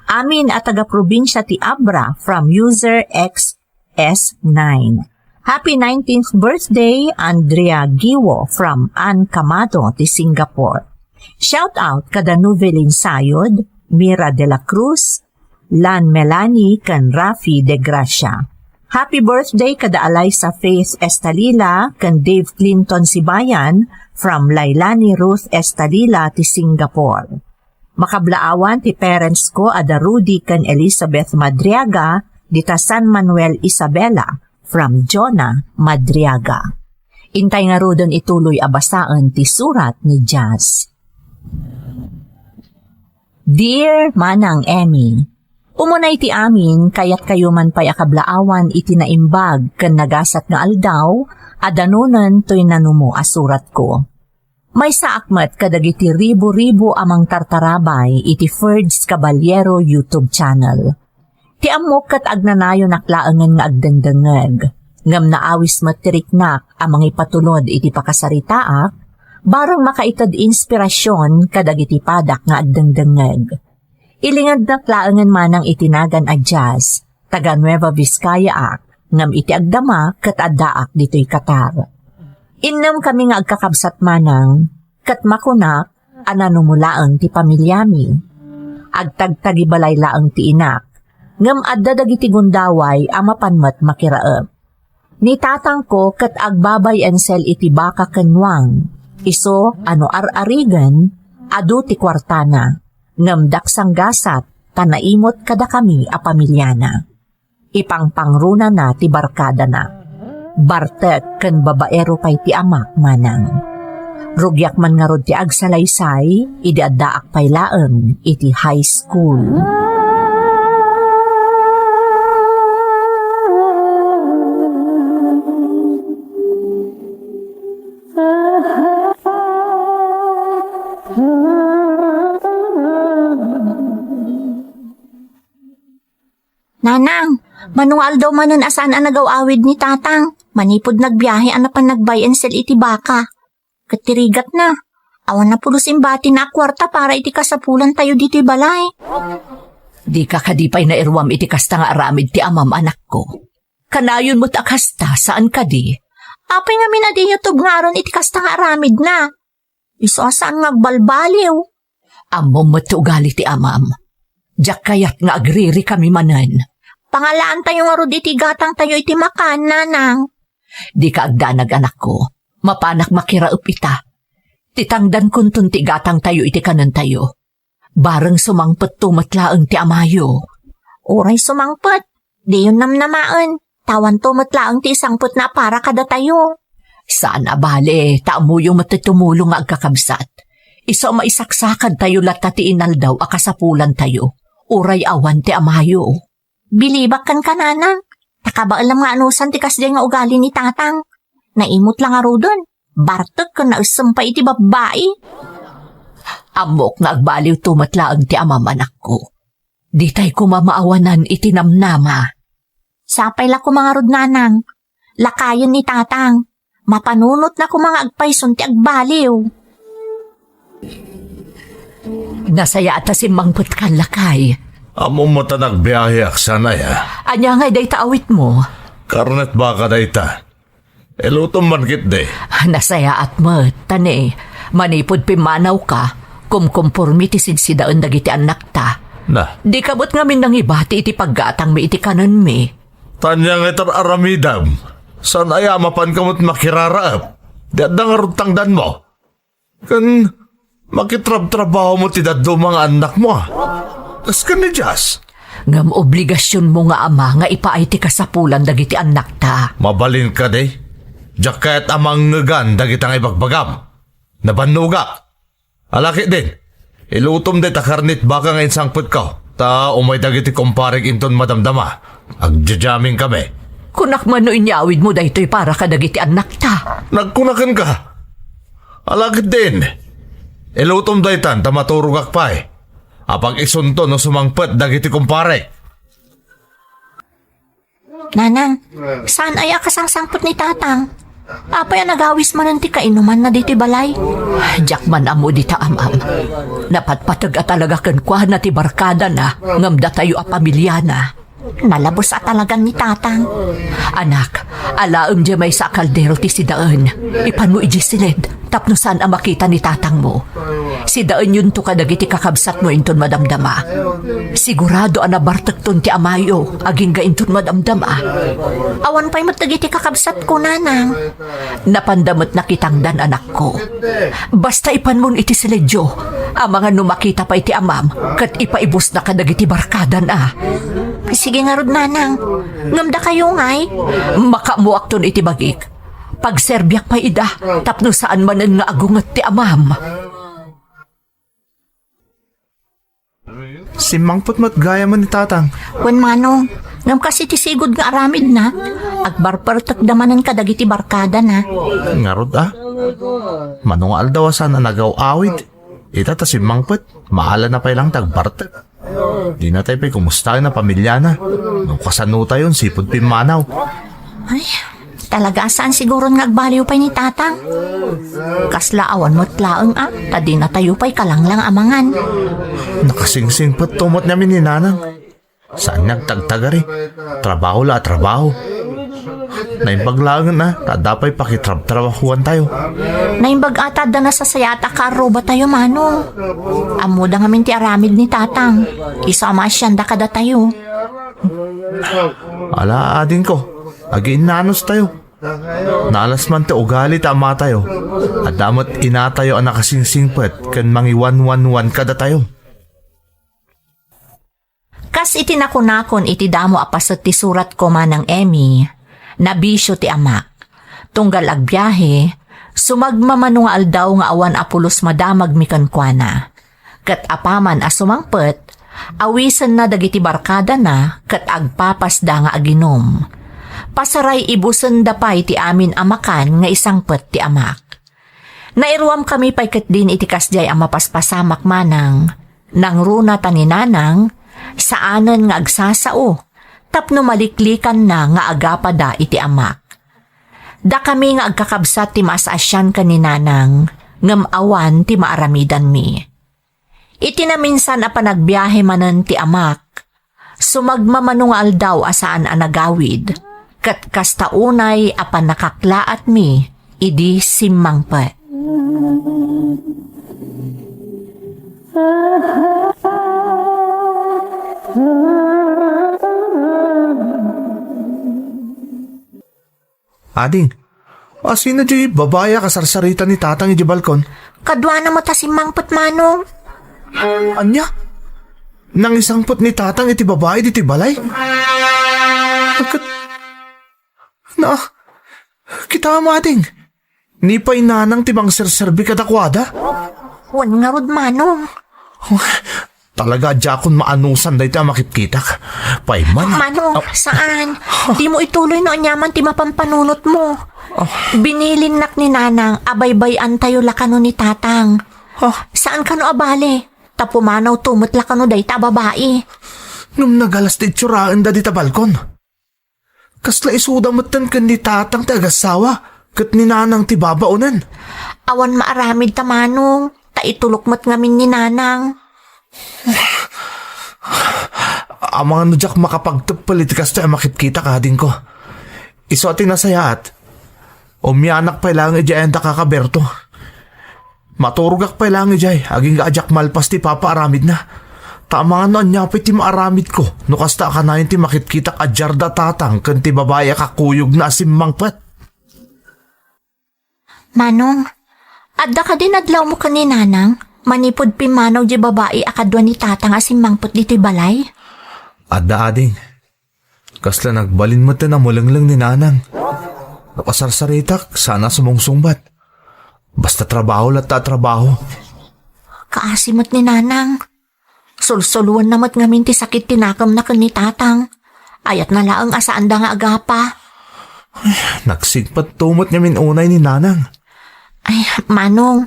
Amin a taga-probinsya ti Abra from user X S nine. Happy nineteenth birthday, Andrea Giwo from Ann Camado ti Singapore. Shout out kada Novelin Sayod, Mira de la Cruz, Lan Melanie ken Rafi de Gracia. Happy birthday kada Alisa Faith Estalila ken Dave Clinton Sibayan from Lailani Ruth Estalila ti Singapore. Makablaawan ti parents ko a da Rudy ken Elizabeth Madriaga dita San Manuel, Isabela, from Jonah Madriaga. Intay ngaruden ituloy a basaen ti surat ni Jazz. Dear Manang Emmy, umuna iti amin, kayatkayo man pay a kablaawan iti naimbag ken nagasat nga aldaw a danunen toy nanumo a suratko. Maysaak met kadagiti ribu-ribu a mangtartarabay iti Ferds Caballero YouTube channel. Ti ammok ket agnanayonak laengen nga agdengdengngeg, ngem naawis met ti riknak a mangipatulod iti pakasaritaak, bareng makaited inspirasyon kadagiti padak nga agdengdengngeg. Ilingednak laengen manang iti nagan a Jazz, taga Nueva Vizcayaak, ngem iti agdama ket addaak ditoy Qatar. Innem kami nga agkakabsat manang, ket makunak a nanumo laeng ti pamiliami. Agtagtagibalay laeng ti inak, ngem adda dagiti gundaway a mapan met makiraep. Ni tatangko ket agbabay-ensel iti baka ken nuang, isu a no ar-arigen, adu ti kuartana, ngem daksanggasat ta naimut kadakami a pamiliana. Ipangpangrunana ti barkadana. Bartek ken babaero pay ti amak manang. Rugiak man ngarud ti agsalaysay idi addaak pay laeng iti high school. Ano nga aldaw manen a saan a nagaw-awid ni Tatang? Manipud nagbiahe a napan nagbay and sell iti baka. Ket ti rigatna, awan a pulos imbatina a kuarta para iti kasapulantayo ditoy balay. Dika kadi pay nairuam iti kasta nga aramid ti amam, anakko? Kanayon met a kasta, saan kadi? Apay ngamin a diyo tubngaron iti kasta nga aramidna? Isu a saan nga agbalbaliw. Ammom met ti ugali ti amam. Diak kayat nga agririkami manen. Pangalaantayo ngarud iti gatangtayo iti makan, nanang. Dika agdanag, anakko. Mapanak makiraep ita. Ti tangdankonton ti gatangtayo iti kanentayo. Bareng sumangpetto met laeng ti amayo. Uray sumangpet, diyon namnamaen. Ta awanto met laeng ti isangpetna a para kadatayo. Saan a bale, ta ammoyo met ti tumulong nga agkakabsat. Isu a maisaksakadtayo latta ti inaldaw a kasapulantayo, uray awan ti amayo. Bilibak kenka, nanang, ta kabaelam nga anusan ti kasdiay nga ugali ni Tatang. Naimut la ngaruden, bartek ken naessem pay iti babbai. Ammok nga agbaliwto met laeng ti amam, anakko. Ditay koma maawanan iti namnama. Sapay la koma ngarud, nanang. Lakayen ni Tatang. Mapanunotna koma nga agpayson ti agbaliw. Nasayaat a simmangpetkan, lakay. Ammom met a nagbiaheak, saan aya? Ania ngay dayta awitmo? Karnet baka dayta. Ilutom man ketdi. Nasayaat met, ta ne, manipud pimmanawka, kumkompormi ti sidsidaen dagiti annakta. Na. Dika met ngamin nangibati iti paggatangmi iti kanenmi. Ania ngay ti ar-aramidem? Saan aya a mapanka met makiraraep? Di adda ngarud tangdanmo? Ken makitrabtrabaho met ti dadduma nga annakmo, a? Kas ken ni Jazz? Ngem obligasionmo nga ama nga ipaay ti kasapulan dagiti annakta. Mabalin kadi? Diak kayat a mangngegan dagita nga ibagbagam. Nabannogak. Ala ketdin, ilutom dayta karnet baka nga insangpetko, ta umay dagiti kumparek inton madamdama. Agdiadiaming kami. Kunak man no inyawidmo daytoy para kadagiti annakta. Nagkuna kenka. Ala ketdin, ilutom daytan ta maturogak pay. Apag-isunto no sumangpet dagiti kumparek. Nanang, saan aya a kasangsangpet ni Tatang? Apay a nagawis manen ti kainumanna ditoy balay? Diak man ammo dita, amam. Napatpateg a talaga kenkuana ti barkadana, ngem datayo a pamiliana. Nalabes a talagan ni Tatang. Anak, alaem diay maysa a kaldero ti sidaen. Ipanmo idiay siled. Tapno saan a makita ni tatangmo. Sidaenyonto kadagiti kakabsatmo inton madamdama. Sigurado a nabartekton ti amayo agingga inton madamdama. Awan pay met dagiti kakabsatko, nanang. Napanda met nakitangdan, anakko. Basta ipanmon iti siledyo, amangan no makita pay ti amam ket ipaibusna kadagiti barkadana. Sige ngarud, nanang. Ngem dakayo ngay? Makaammoakton iti bagik. Pagserbiak pay ida, tapno saan manen nga agunget ti amam. Simmangpet met gayam ni Tatang. Wen, Manong, ngem kas iti sigud nga aramidna, agbarbartekda manen kadagiti barkadana. Ngarud a? Mano nga aldaw a saan a nagaw-awid? Ita ta simmangpet, maala na pay lang ti agbartek. Dinatay pay kumustaen a pamiliana. No kasanotayon, sipud pimmanaw. Ay, talaga a saan siguron nga agbaliw pay ni Tatang. Kasla awan met laeng a, ta dinatayo pay kalanglang a mangan. Nakasingsingpetto met ngamin ni Nanang. Saan nga agtagtagari? Trabaho la a trabaho. Naimbag laengen a, ta adda pay pakitrabtrabahuantayo. Naimbag a ta adda nasasayaat a karrubatayo, Manong. Ammoda ngamin ti aramid ni Tatang. Isu a maasianda kadatayo. Ala, adingko, agiinnanustayo. Naalas man ti ugali ti amatayo. Adda met inatayo a nakasingsingpet ken mangiwanwanwan kadatayo. Kas iti nakunakon iti damo a paset ti suratko, Manang Emmy, nabisio ti amak. Tunggal agbiahe, sumagmamano nga aldaw nga awan a pulos madamagmi kenkuana. Ket apaman a sumangpet, awisenna dagiti barkadana ket agpapasda nga aginum. Pasaray ibusenda pay ti amin a makan nga isangpet ti amak. Nairuamkami pay ketdin iti kasdiay a mapaspasamak, Manang. Nangruna ta ni Nanang, saanen nga agsasao, tapno maliklikanna nga agapada iti amak. Dakami nga agkakabsat ti maas-asian ken ni Nanang, ngem awan ti maaramidanmi. Iti naminsan a panagbiahe manen ti amak, sumagmamano nga aldaw a saan a nagawid, ket kasta unay a pannakaklaatmi idi simmangpet. Ading, asino diay babai a kasarsarita ni Tatang idiay balkon? Kaduana met a simmangpet, Manong. Ania? Nangisangpet ni Tatang iti babai ditoy balay? Agkat, na, kita, Ading. Ni pay Nanang ti mangserserbi kadakuada? Wen ngarud, Manong. Talaga a diakon maanusan dayta a makitkitak. Payman. Manong, ah, saan. Dimo ituloy no aniaman ti mapanpanunotmo. Ah. Binilinnak ni Nanang a baybay-antayo la kano ni Tatang. Ah. Saan kano a bale. Ta pumanawto met la kano dayta a babai. Ngem nagalas ti itsuraenda dita balkon. Kasla isuda metten ken ni Tatang ti agassawa, ket ni Nanang ti babaonen. Awan maaramid ta, Manong, ta itulok met ngamin ni Nanang. Amangan no diak makapagteppel iti kastoy a makitkitak, adingko. Isu a ti nasayaat, umianak pay laeng idiay ayan da kaka Berto. Maturogak pay laeng idiay, agingga a diak malpas ti ipapaaramidna. Ta amangan no ania pay ti maaramidko, no kasta a kanayon ti makitkitak a diarda Tatang ken ti babai a kakuyogna a simmangpet. Manong, adda kadi nadlawmo ken ni Nanang, manipud pimmanaw diay babai a kadua ni Tatang a simmangpet ditoy balay? Adda, ading. Kasla nagbalin met ti namulengleng ni Nanang. No kasarsaritak, saan a sumungsungbat. Basta trabaho latta a trabaho. Kaasi met ni Nanang. Sulsuluenna met ngamin ti sakit ti nakemna ken ni Tatang. Ayatna laeng a saanda nga agapa. Ay, nagsigpet to met ngamin unay ni Nanang. Ay, Manong,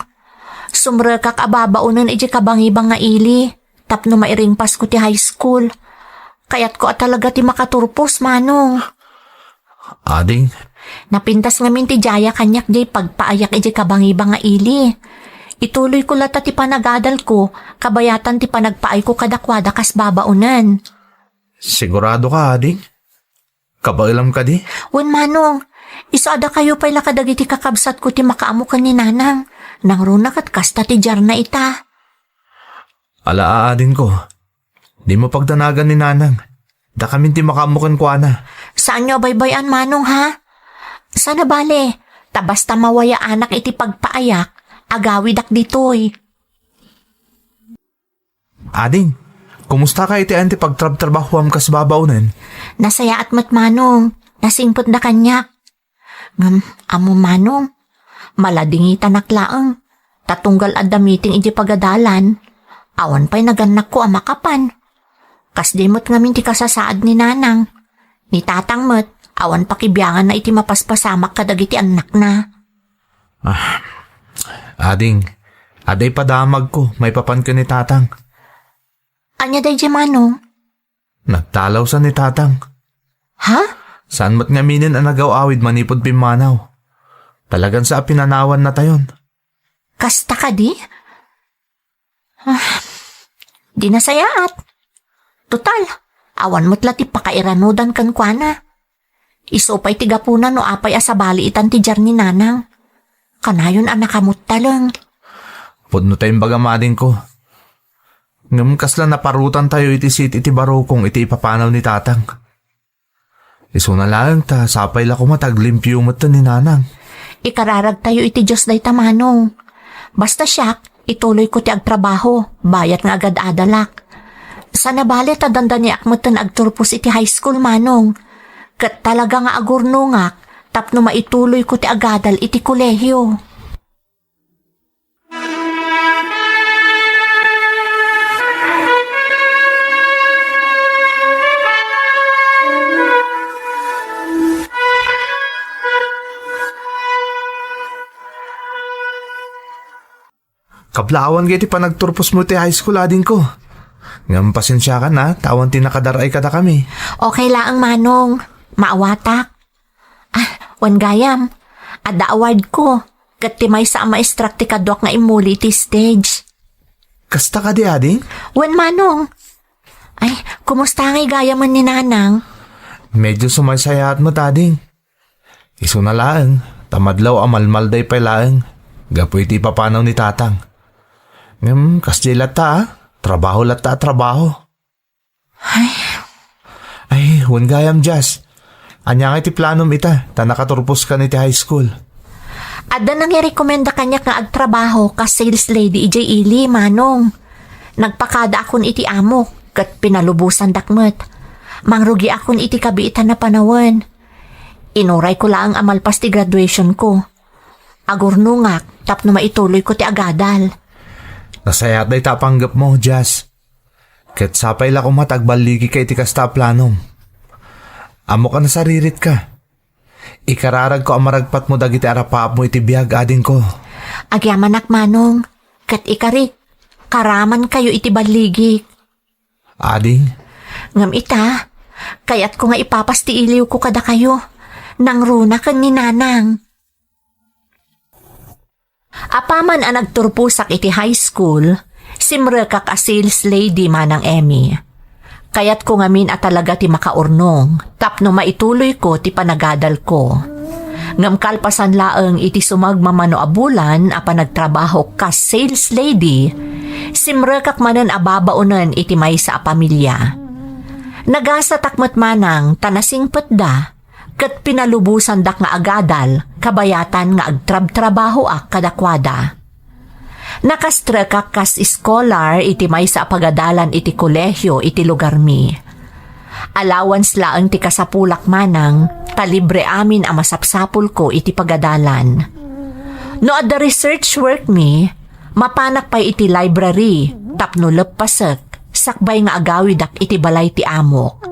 sumrekak a babaonen idiay kabangibang nga ili. Tapno mairingpasko ti high school. Kayatko a talaga ti makaturpos, Manong. Ading. Napintas ngamin ti diaya kaniak diay pagpaayak idiay kabangibang nga ili. Ituloyko latta ti panagadalko, kabayatan ti panagpaayko kadakuada kas babaonen. Sigurado ka, ading? Kabaelam kadi? Wen, Manong. Isu a dakayo pay la kadagiti kakabsatko ti makaammo ken ni Nanang. Nangruna ket kasta ti diarna ita. Ala, adingko. Dimo pagdanagan ni Nanang. Dakamin ti makaammo kenkuana. Saanyo a baybay-an, Manong, ha? Saan a bale, ta basta mawayaanak iti pagpaayak, agawidak ditoy. Ading, kumusta ka iti ayan ti pagtrabtrabahuam kas babaonen? Nasayaat met, Manong. Nasingpetda kaniak. Ngem, ammom, Manong, maladingitanak laeng, ta tunggal adda meeting idiay pagadalan, awan pay nagannakko a makapan. Kasdi met ngamin ti kasasaad ni Nanang. Ni Tatang met, awan pakibianganna iti mapaspasamak kadagiti annakna. Ah, ading, adda ipadamagko maipapan ken ni Tatang. Ania daydiay, Manong? Nagtalawsan ni Tatang. Ha? Saan met ngaminen a nagaw-awid manipud pimmanaw. Talagan sa a pinanawan natayon. Kasta kadi? Ah, di nasayaat. Total, awan met la ti pakairanudan kenkuana. Isu pay ti gapuna no apay a sabali itan ti diar ni Nanang. Kanayon a nakamuttaleng. Pudno ta imbagam, adingko. Ngem kasla naparutantayo iti sit iti barukong iti ipapanaw ni Tatang. Isuna laeng ta sapay la koma ta aglimpio metten ni Nanang. Ikararagtayo iti Dios dayta, Manong. Basta siak, ituloyko ti agtrabaho, bayat nga agad-adalak. Saan a bale ta dandaniak metten agturpos iti high school, Manong. Ket talaga nga agurnongak tapno maituloyko ti agadal iti kolehio. Kablaawan gayam ti panagturposmo iti high school, adingko. Ngem pasensiakan a, ta awan ti nakadar-ay kadakami. Okay laeng, Manong. Maawatak. Ah, wen gayam. Adda award ko. Ket ti maysa a maestrak ti kaduak nga immuli iti stage. Kasta kadi, ading? Wen, Manong. Ay, kumusta ngay gayamen ni Nanang? Medyo sumaysayaat met, ading. Isuna laeng, ta madlaw a malmalday pay laeng, gapu iti ipapanaw ni Tatang. Ngem, kasdiay latta, a. Trabaho latta a trabaho. Ay. Ay, wen gayam, Jazz. Ania ngay ti planom ita, ta nakaturposkan iti high school? Adda nangirekomenda kaniak nga agtrabaho kas sales lady idiay ili, Manong. Nagpakadaakon iti amok, ket pinalubosandak met. Mangrugiakon iti kabiitan a panawen. Inurayko laeng a malpas ti graduationko. Agurnongak tapno maituloyko ti agadal. Nasayaat dayta a panggepmo, Jazz. Ket sapay la koma ta agballigika iti kasta a planom. Ammok a nasariritka. Ikararagko a maragpatmo dagiti arapaapmo iti biag, adingko. Agyamanak, Manong, ket ikarik, karamankayo iti balligik. Ading? Ngem ita, kayatko nga ipapas ti iliwko kadakayo. Nangruna ken ni Nanang. Apaman a nagturposak iti high school, simrekak a sales lady, Manang Emmy. Kayatko ngamin a talaga ti makaurnong tapno maituloyko ti panagadalko. Ngem kalpasan laeng iti sumagmamano a bulan a panagtrabahok kas sales lady, simrekak manen a babaonen iti maysa a pamilia. Nagasatak met, Manang, ta nasingpetda ket pinalubosandak nga agadal kabayatan nga agtrabtrabahoak kadakuada. Nakastrekak kas scholar iti maysa a pagadalan iti kolehio iti lugarmi. Allowance laeng ti kasapulak, Manang, ta libre amin a masapsapulko iti pagadalan. No adda research workmi, mapanak pay iti library tapno leppasek sakbay nga agawidak iti balay ti amok.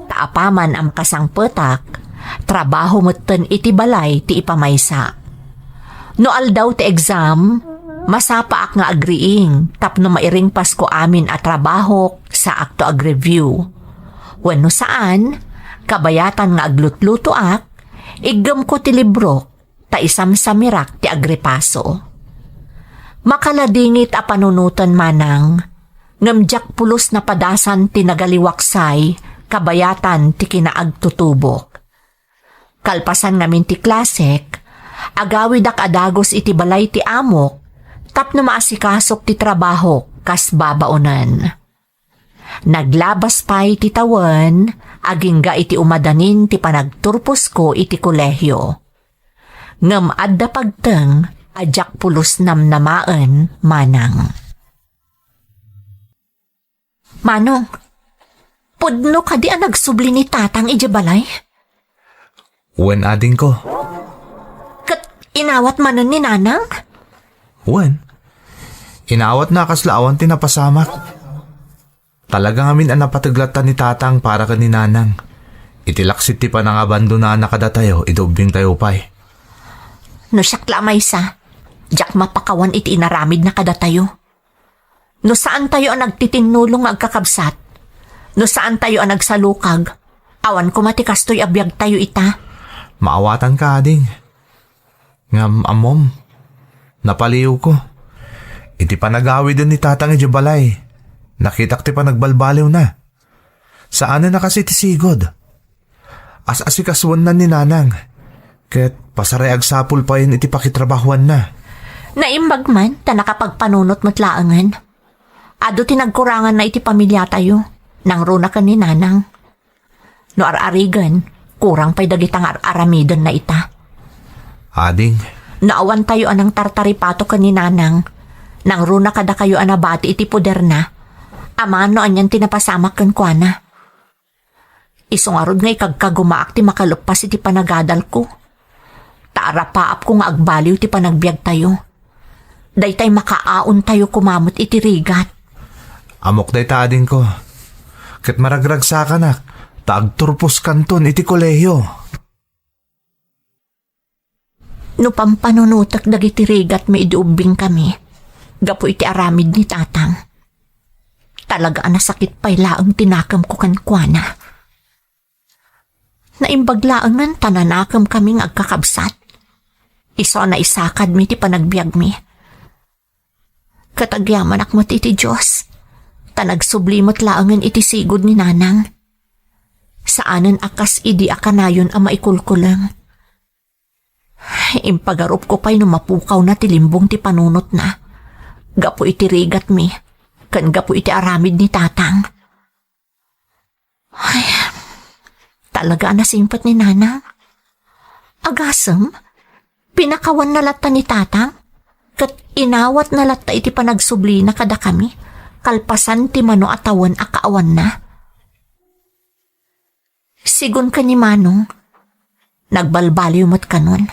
Ta apaman a makasangpetak, trabaho metten iti balay ti ipamaysa. No aldaw ti exam, masapaak nga agriing tapno mairingpasko amin a trabahok saakto agreview. Wenno saan, kabayatan nga aglutlutoak, iggemko ti librok ta isamsamirak ti agripaso. Makaladingit a panunoten, Manang, ngem diak pulos napadasan ti nagaliwaksay kabayatan ti kinaagtutubok. Kalpasan ngamin ti klasek, agawidak a dagus iti balay ti amok tapno maasikasok ti trabahok kas babaonen. Naglabas pay ti tawen, agingga iti umadanin ti panagturposko iti kolehio. Ngem adda pagteng a diak pulos namnamaen, Manang. Manong, pudno kadi a nagsubli ni Tatang idiay balay? Wen, adingko. Ket inawat manen ni Nanang? Wen. Inawatna a kasla awan ti napasamak. Talaga ngamin a napateg latta ni Tatang para ken ni Nanang. Iti laksid ti panangabandonana kadatayo, idi ubbingtayo pay. No siak la a maysa, diak mapakawan iti inaramidna kadatayo. No saantayo a nagtitinnulong nga agkakabsat, no saantayo a nagsalukag, awan koma ti kastoy a biagtayo ita. Maawatanka, ading. Ngem ammom, napaliwko. Iti panagawiden ni Tatang idiay balay, nakitak ti panagbalbaliwna. Saanen a kas iti sigud. As-asikasuenna ni Nanang, ket pasaray agsapul payen iti pakitrabahuanna. Naimbag man ta nakapagpanunot met laengen. Adu ti nagkuranganna iti pamiliatayo, nangruna ken ni Nanang. No ar-arigen, kurang pay dagita nga ar-aramidenna ita. Ading. No awantayo a nangtartaripato ken ni Nanang, nangruna kadakayo a nabati iti poderna. Amangan no anian ti napasamak kenkuana. Isu ngarud nga ikagkagumaak ti makaleppas iti panagadalko. Ta arapaapko nga agbaliw ti panagbiagtayo. Daytay makaaontayo koma met iti rigat. Ammok dayta, adingko. Ket maragragsakanak, ta agturposkanton iti kolehio. No pampanunotek dagiti rigatmi idi ubbingkami, gapu iti aramid ni Tatang. Talaga a nasakit pay laeng ti nakemko kenkuana. Naimbag laengen ta nanakem kami nga agkakabsat. Isu a naisakadmi ti panagbiagmi. Ket agyamanak met iti Dios, ta nagsubli met laengen iti sigud ni Nanang. Saanen a kas idi a kanayon a maikulkuleng. Impagarupko pay no mapukawna ti limbong ti panunotna, gapu iti rigatmi, ken gapu iti aramid ni Tatang. Ay, talaga a nasingpet ni Nanang. Agasem, pinakawanna latta ni Tatang, ket inawatna latta iti panagsublina kadakami, kalpasan ti mano a tawen a kaawanna. Sigun ken ni Manong, nagbalbaliw met kanon.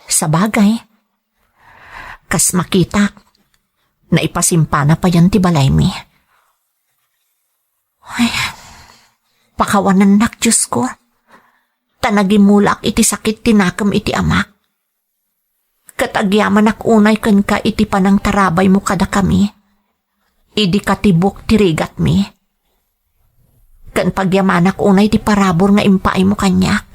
Sabagay, kas makitak, naipasimpana payen ti balaymi. Ay, pakawanennak, Diosko, ta nagimulaak iti sakit ti nakem iti amak. Ket agyamanak unay kenka iti panangtarabaymo kadakami, idi katibuk ti rigatmi. Ken pagyamanak unay ti parabur nga impaaymo kaniak.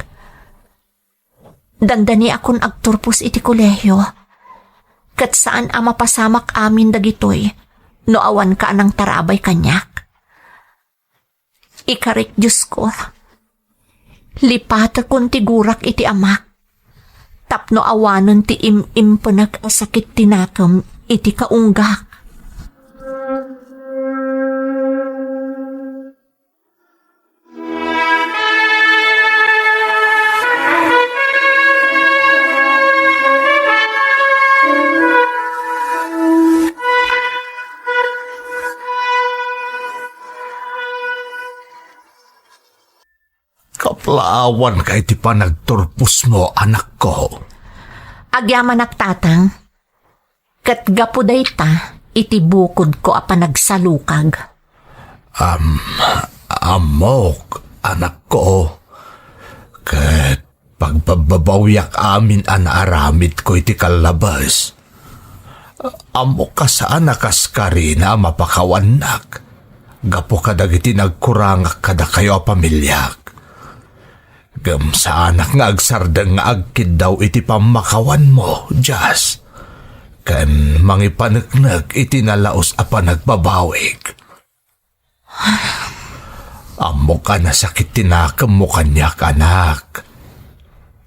Dandaniakon agturpos iti kolehio, ket saan a mapasamak amin dagitoy no awanka a nangtarabay kaniak. Ikarik, Diosko, lipatekon ti gurak iti amak, tapno awanen ti im-impenek a sakit ti nakem iti kaunggak. Kaplaawanka iti panagturposmo, anakko. Agyamanak, Tatang. Ket gapu dayta, iti bukodko a panagsalukag. Am, ammok, anakko. Ket pagbababawiak amin a naaramidko iti kallabes. Ammok a saan a kas karina a mapakawannak gapu kadagiti nagkurangak kadakayo a pamiliak. Ngem saanak nga agsardeng nga agkiddaw iti pammakawanmo, Jas, ken mangipaneknek iti nalaus a panagbabawik. Ammok a nasakit ti nakemmo kaniak, anak.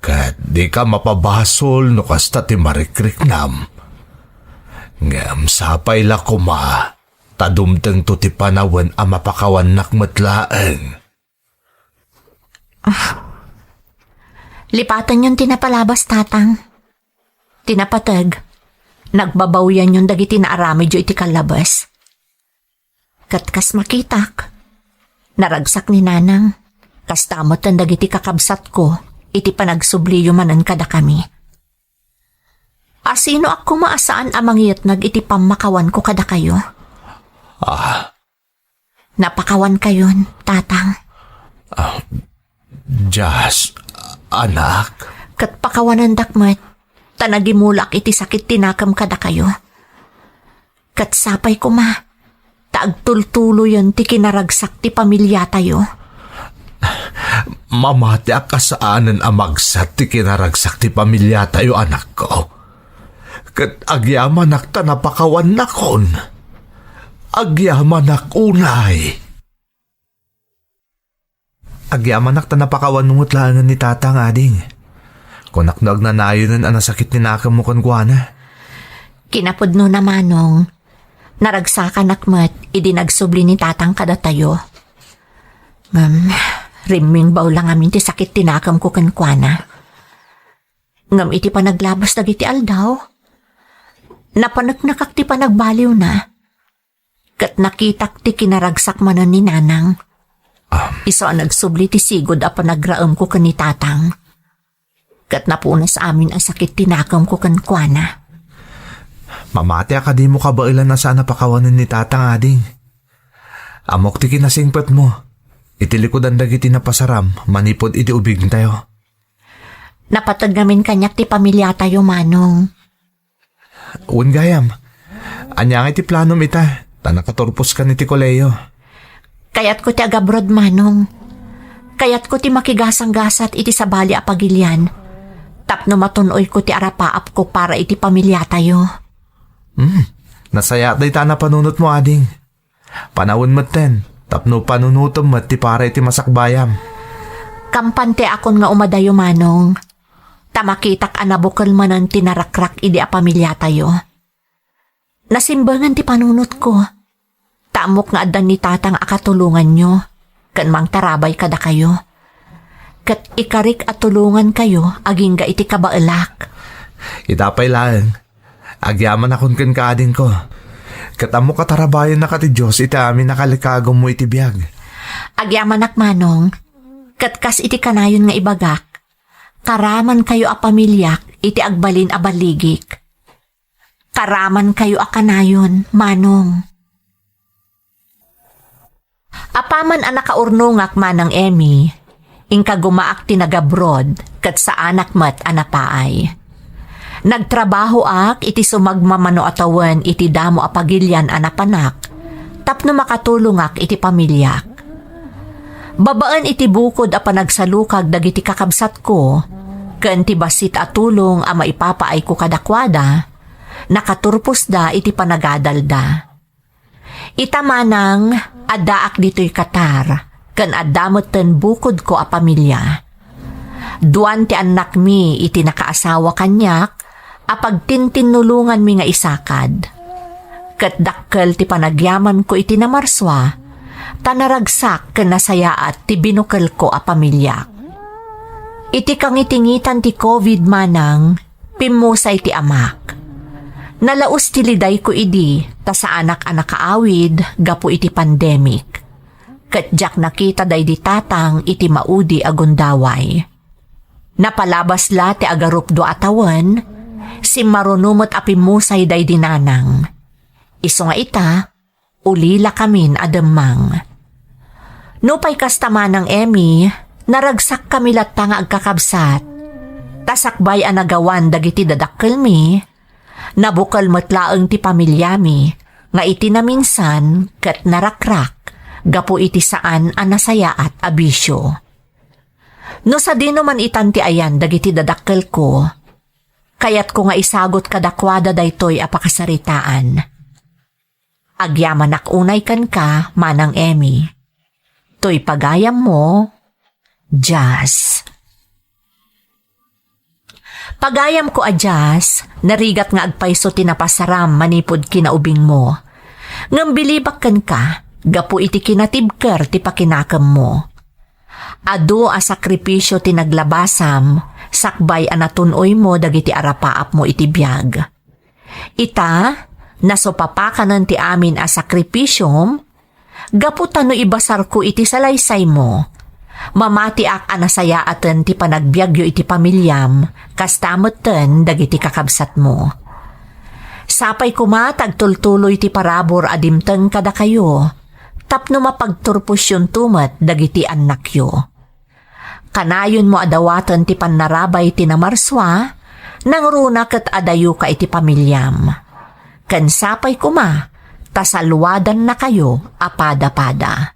Ket dika mapabasol no kasta ti marikriknam. Ngem sapay la koma ta dumtengto ti panawen a mapakawannak met laeng. Ah. Lipatenyon ti napalabas, Tatang. Ti napateg, nagbabawianyon dagiti naaramidyo iti kallabes. Ket kas makitak, naragsak ni Nanang, kasta met dagiti kakabsatko iti panagsubliyo manen kadakami. Asinoak koma a saan a mangiyetnag iti pammakawanko kadakayo? Ah. Napakawankayon, Tatang. Ah, Jas, anak. Ket pakawanendak met, ta nagimulak iti sakit ti nakem kadakayo. Ket sapay koma, ta agtultuloyen ti kinaragsak ti pamiliatayo. Mamatiak a saanen a magsat ti kinaragsak ti pamiliatayo, anakko. Ket agyamanak ta napakawannakon. Agyamanak unay. Agyamanak ta napakawanmo met laengen ni Tatang, ading. Kunak no agnanayonen a nasakit ti nakemmo kenkuana. Kinapudnona, Manong, naragsakanak met idi nagsubli ni Tatang kadatayo. Ngem, rimmingbaw la ngamin ti sakit ti nakemko kenkuana. Ngem iti panaglabas dagiti aldaw, napaneknekak ti panagbaliwna. Ket nakitak ti kinaragsak manen ni Nanang. Ah. Isu a nagsubli ti sigud a panagraemko ken ni Tatang. Ket napunas amin a sakit ti nakemko kenkuana. Mamati a kadimo kabaelan a saan a pakawanen ni Tatang, ading. Ammok ti kinasingpetmo iti likudan dagiti napasaram manipud iti ubingtayo. Napateg ngamin kaniak ti pamiliatayo, Manong. Wen gayam, ania ngay ti planom ita? ta nakaturposkan iti kolehio. Kayatko ti agabroad, Manong. Kayatko ti makigasanggasat iti sabali a pagilian tapno matun-oyko ti arapaapko para iti pamiliatayo. Hmm, nasayaat dayta a napanunotmo, ading. Panawen metten, tapno panunotem met ti para iti masakbayam. Kampanteakon nga umadayo, Manong, ta makitak a nabukel manen ti narakrak idi a pamiliatayo. Nasimbengan ti panunotko. Ta ammok nga addan ni Tatang a katulonganyo ken mangtarabay kadakayo. Ket ikarik a tulongankayo agingga iti kabaelak. Ita pay laeng, agyamanakon kenka, adingko. Ket ammok a tarabayennaka ti Dios iti amin a kalikagummo iti biag. Agyamanak, Manong. Ket kas iti kanayon nga ibagak, karamankayo a pamiliak iti agbalin a balligik. Karamankayo a kanayon, Manong. Apaman a nakaurnongak, Manang Emmy, inkagumaak ti nagabroad ket saanak met a napaay. Nagtrabahoak iti sumagmamano a tawen iti damo a pagilian a napanak tapno makatulongak iti pamiliak. Babaen iti bukod a panagsalukag dagiti kakabsatko ken ti bassit a tulong a maipapaayko kadakuada, nakaturposda iti panagadalda. Ita, Manang, addaak ditoy Qatar, ken adda metten bukodko a pamilia. Duan ti annakmi iti nakaasawa kaniak a pagtintinnulonganmi nga isakad. Ket dakkel ti panagyamanko iti Namarsua, ta naragsak ken nasayaat ti binukelko a pamiliak. Iti kangitingitan ti covid, Manang, pimmusay ti amak. Nalaus ti lidayko idi ta saanak a nakaawid gapu iti pandemic. Ket diak nakita daydi Tatang iti maudi a gundaway. Napalabas la ti agarupdua a tawen, simmaruno met a pimmusay daydi Nanang. Isu nga ita, ulilakamin a demmang. Nupay kasta, Manang Emmy, naragsakkami latta nga agkakabsat. Ta sakbay a nagawan dagiti dadakkelmi, nabukel met laeng ti pamiliami nga iti naminsan ket narakrak gapu iti saan a nasayaat a bisio. No sadino man itan ti ayan dagiti dadakkelko, kayatko nga isagut kadakuada daytoy a pakasaritaan. Agyamanak unay kenka, Manang Emmy. Toy pagayammo, Jazz. Pagayamko a Jazz, narigat nga agpayso ti napasaram manipud kinaubingmo. Ngem bilibak kenka, gapu iti kinatibker ti pakinakemmo. Adu a sakripisio ti naglabasam, sakbay a natun-oymo dagiti arapaapmo iti biag. Ita, nasupapakanen ti amin a sakripisiom, gapu ta no ibasarko iti salaysaymo, mamatiak a nasayaaten ti panagbiagyo iti pamiliam, kasta metten dagiti kakabsatmo. Sapay koma ta agtultuloy ti parabur a dimteng kadakayo, tapno mapagturposyonto met dagiti annakyo. Kanayonmo a dawaten ti pannarabay ti Namarsua, nangruna ket adayoka iti pamiliam. Ken sapay koma ta saluadannakayo a pada-pada.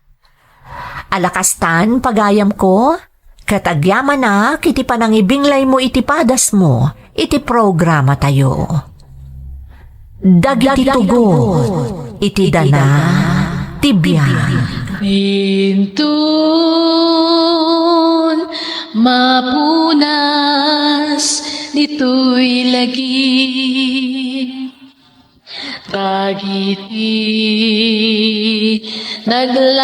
Ala kastan, pagayamko, ket agyamanak iti panangibinglaymo iti padasmo iti programatayo. Dagiti tugot iti dana ti biag. Inton mapunas ditoy lagi, dagiti naglabas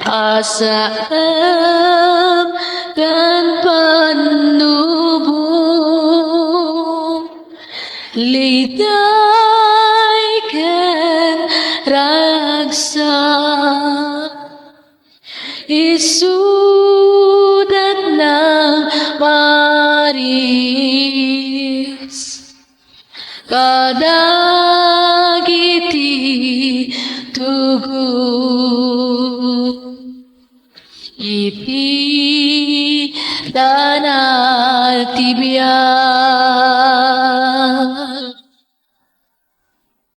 a saem ken pannubo, liday ken ragsak, isudat nang maris kadagiti tugot iti dana ti biag.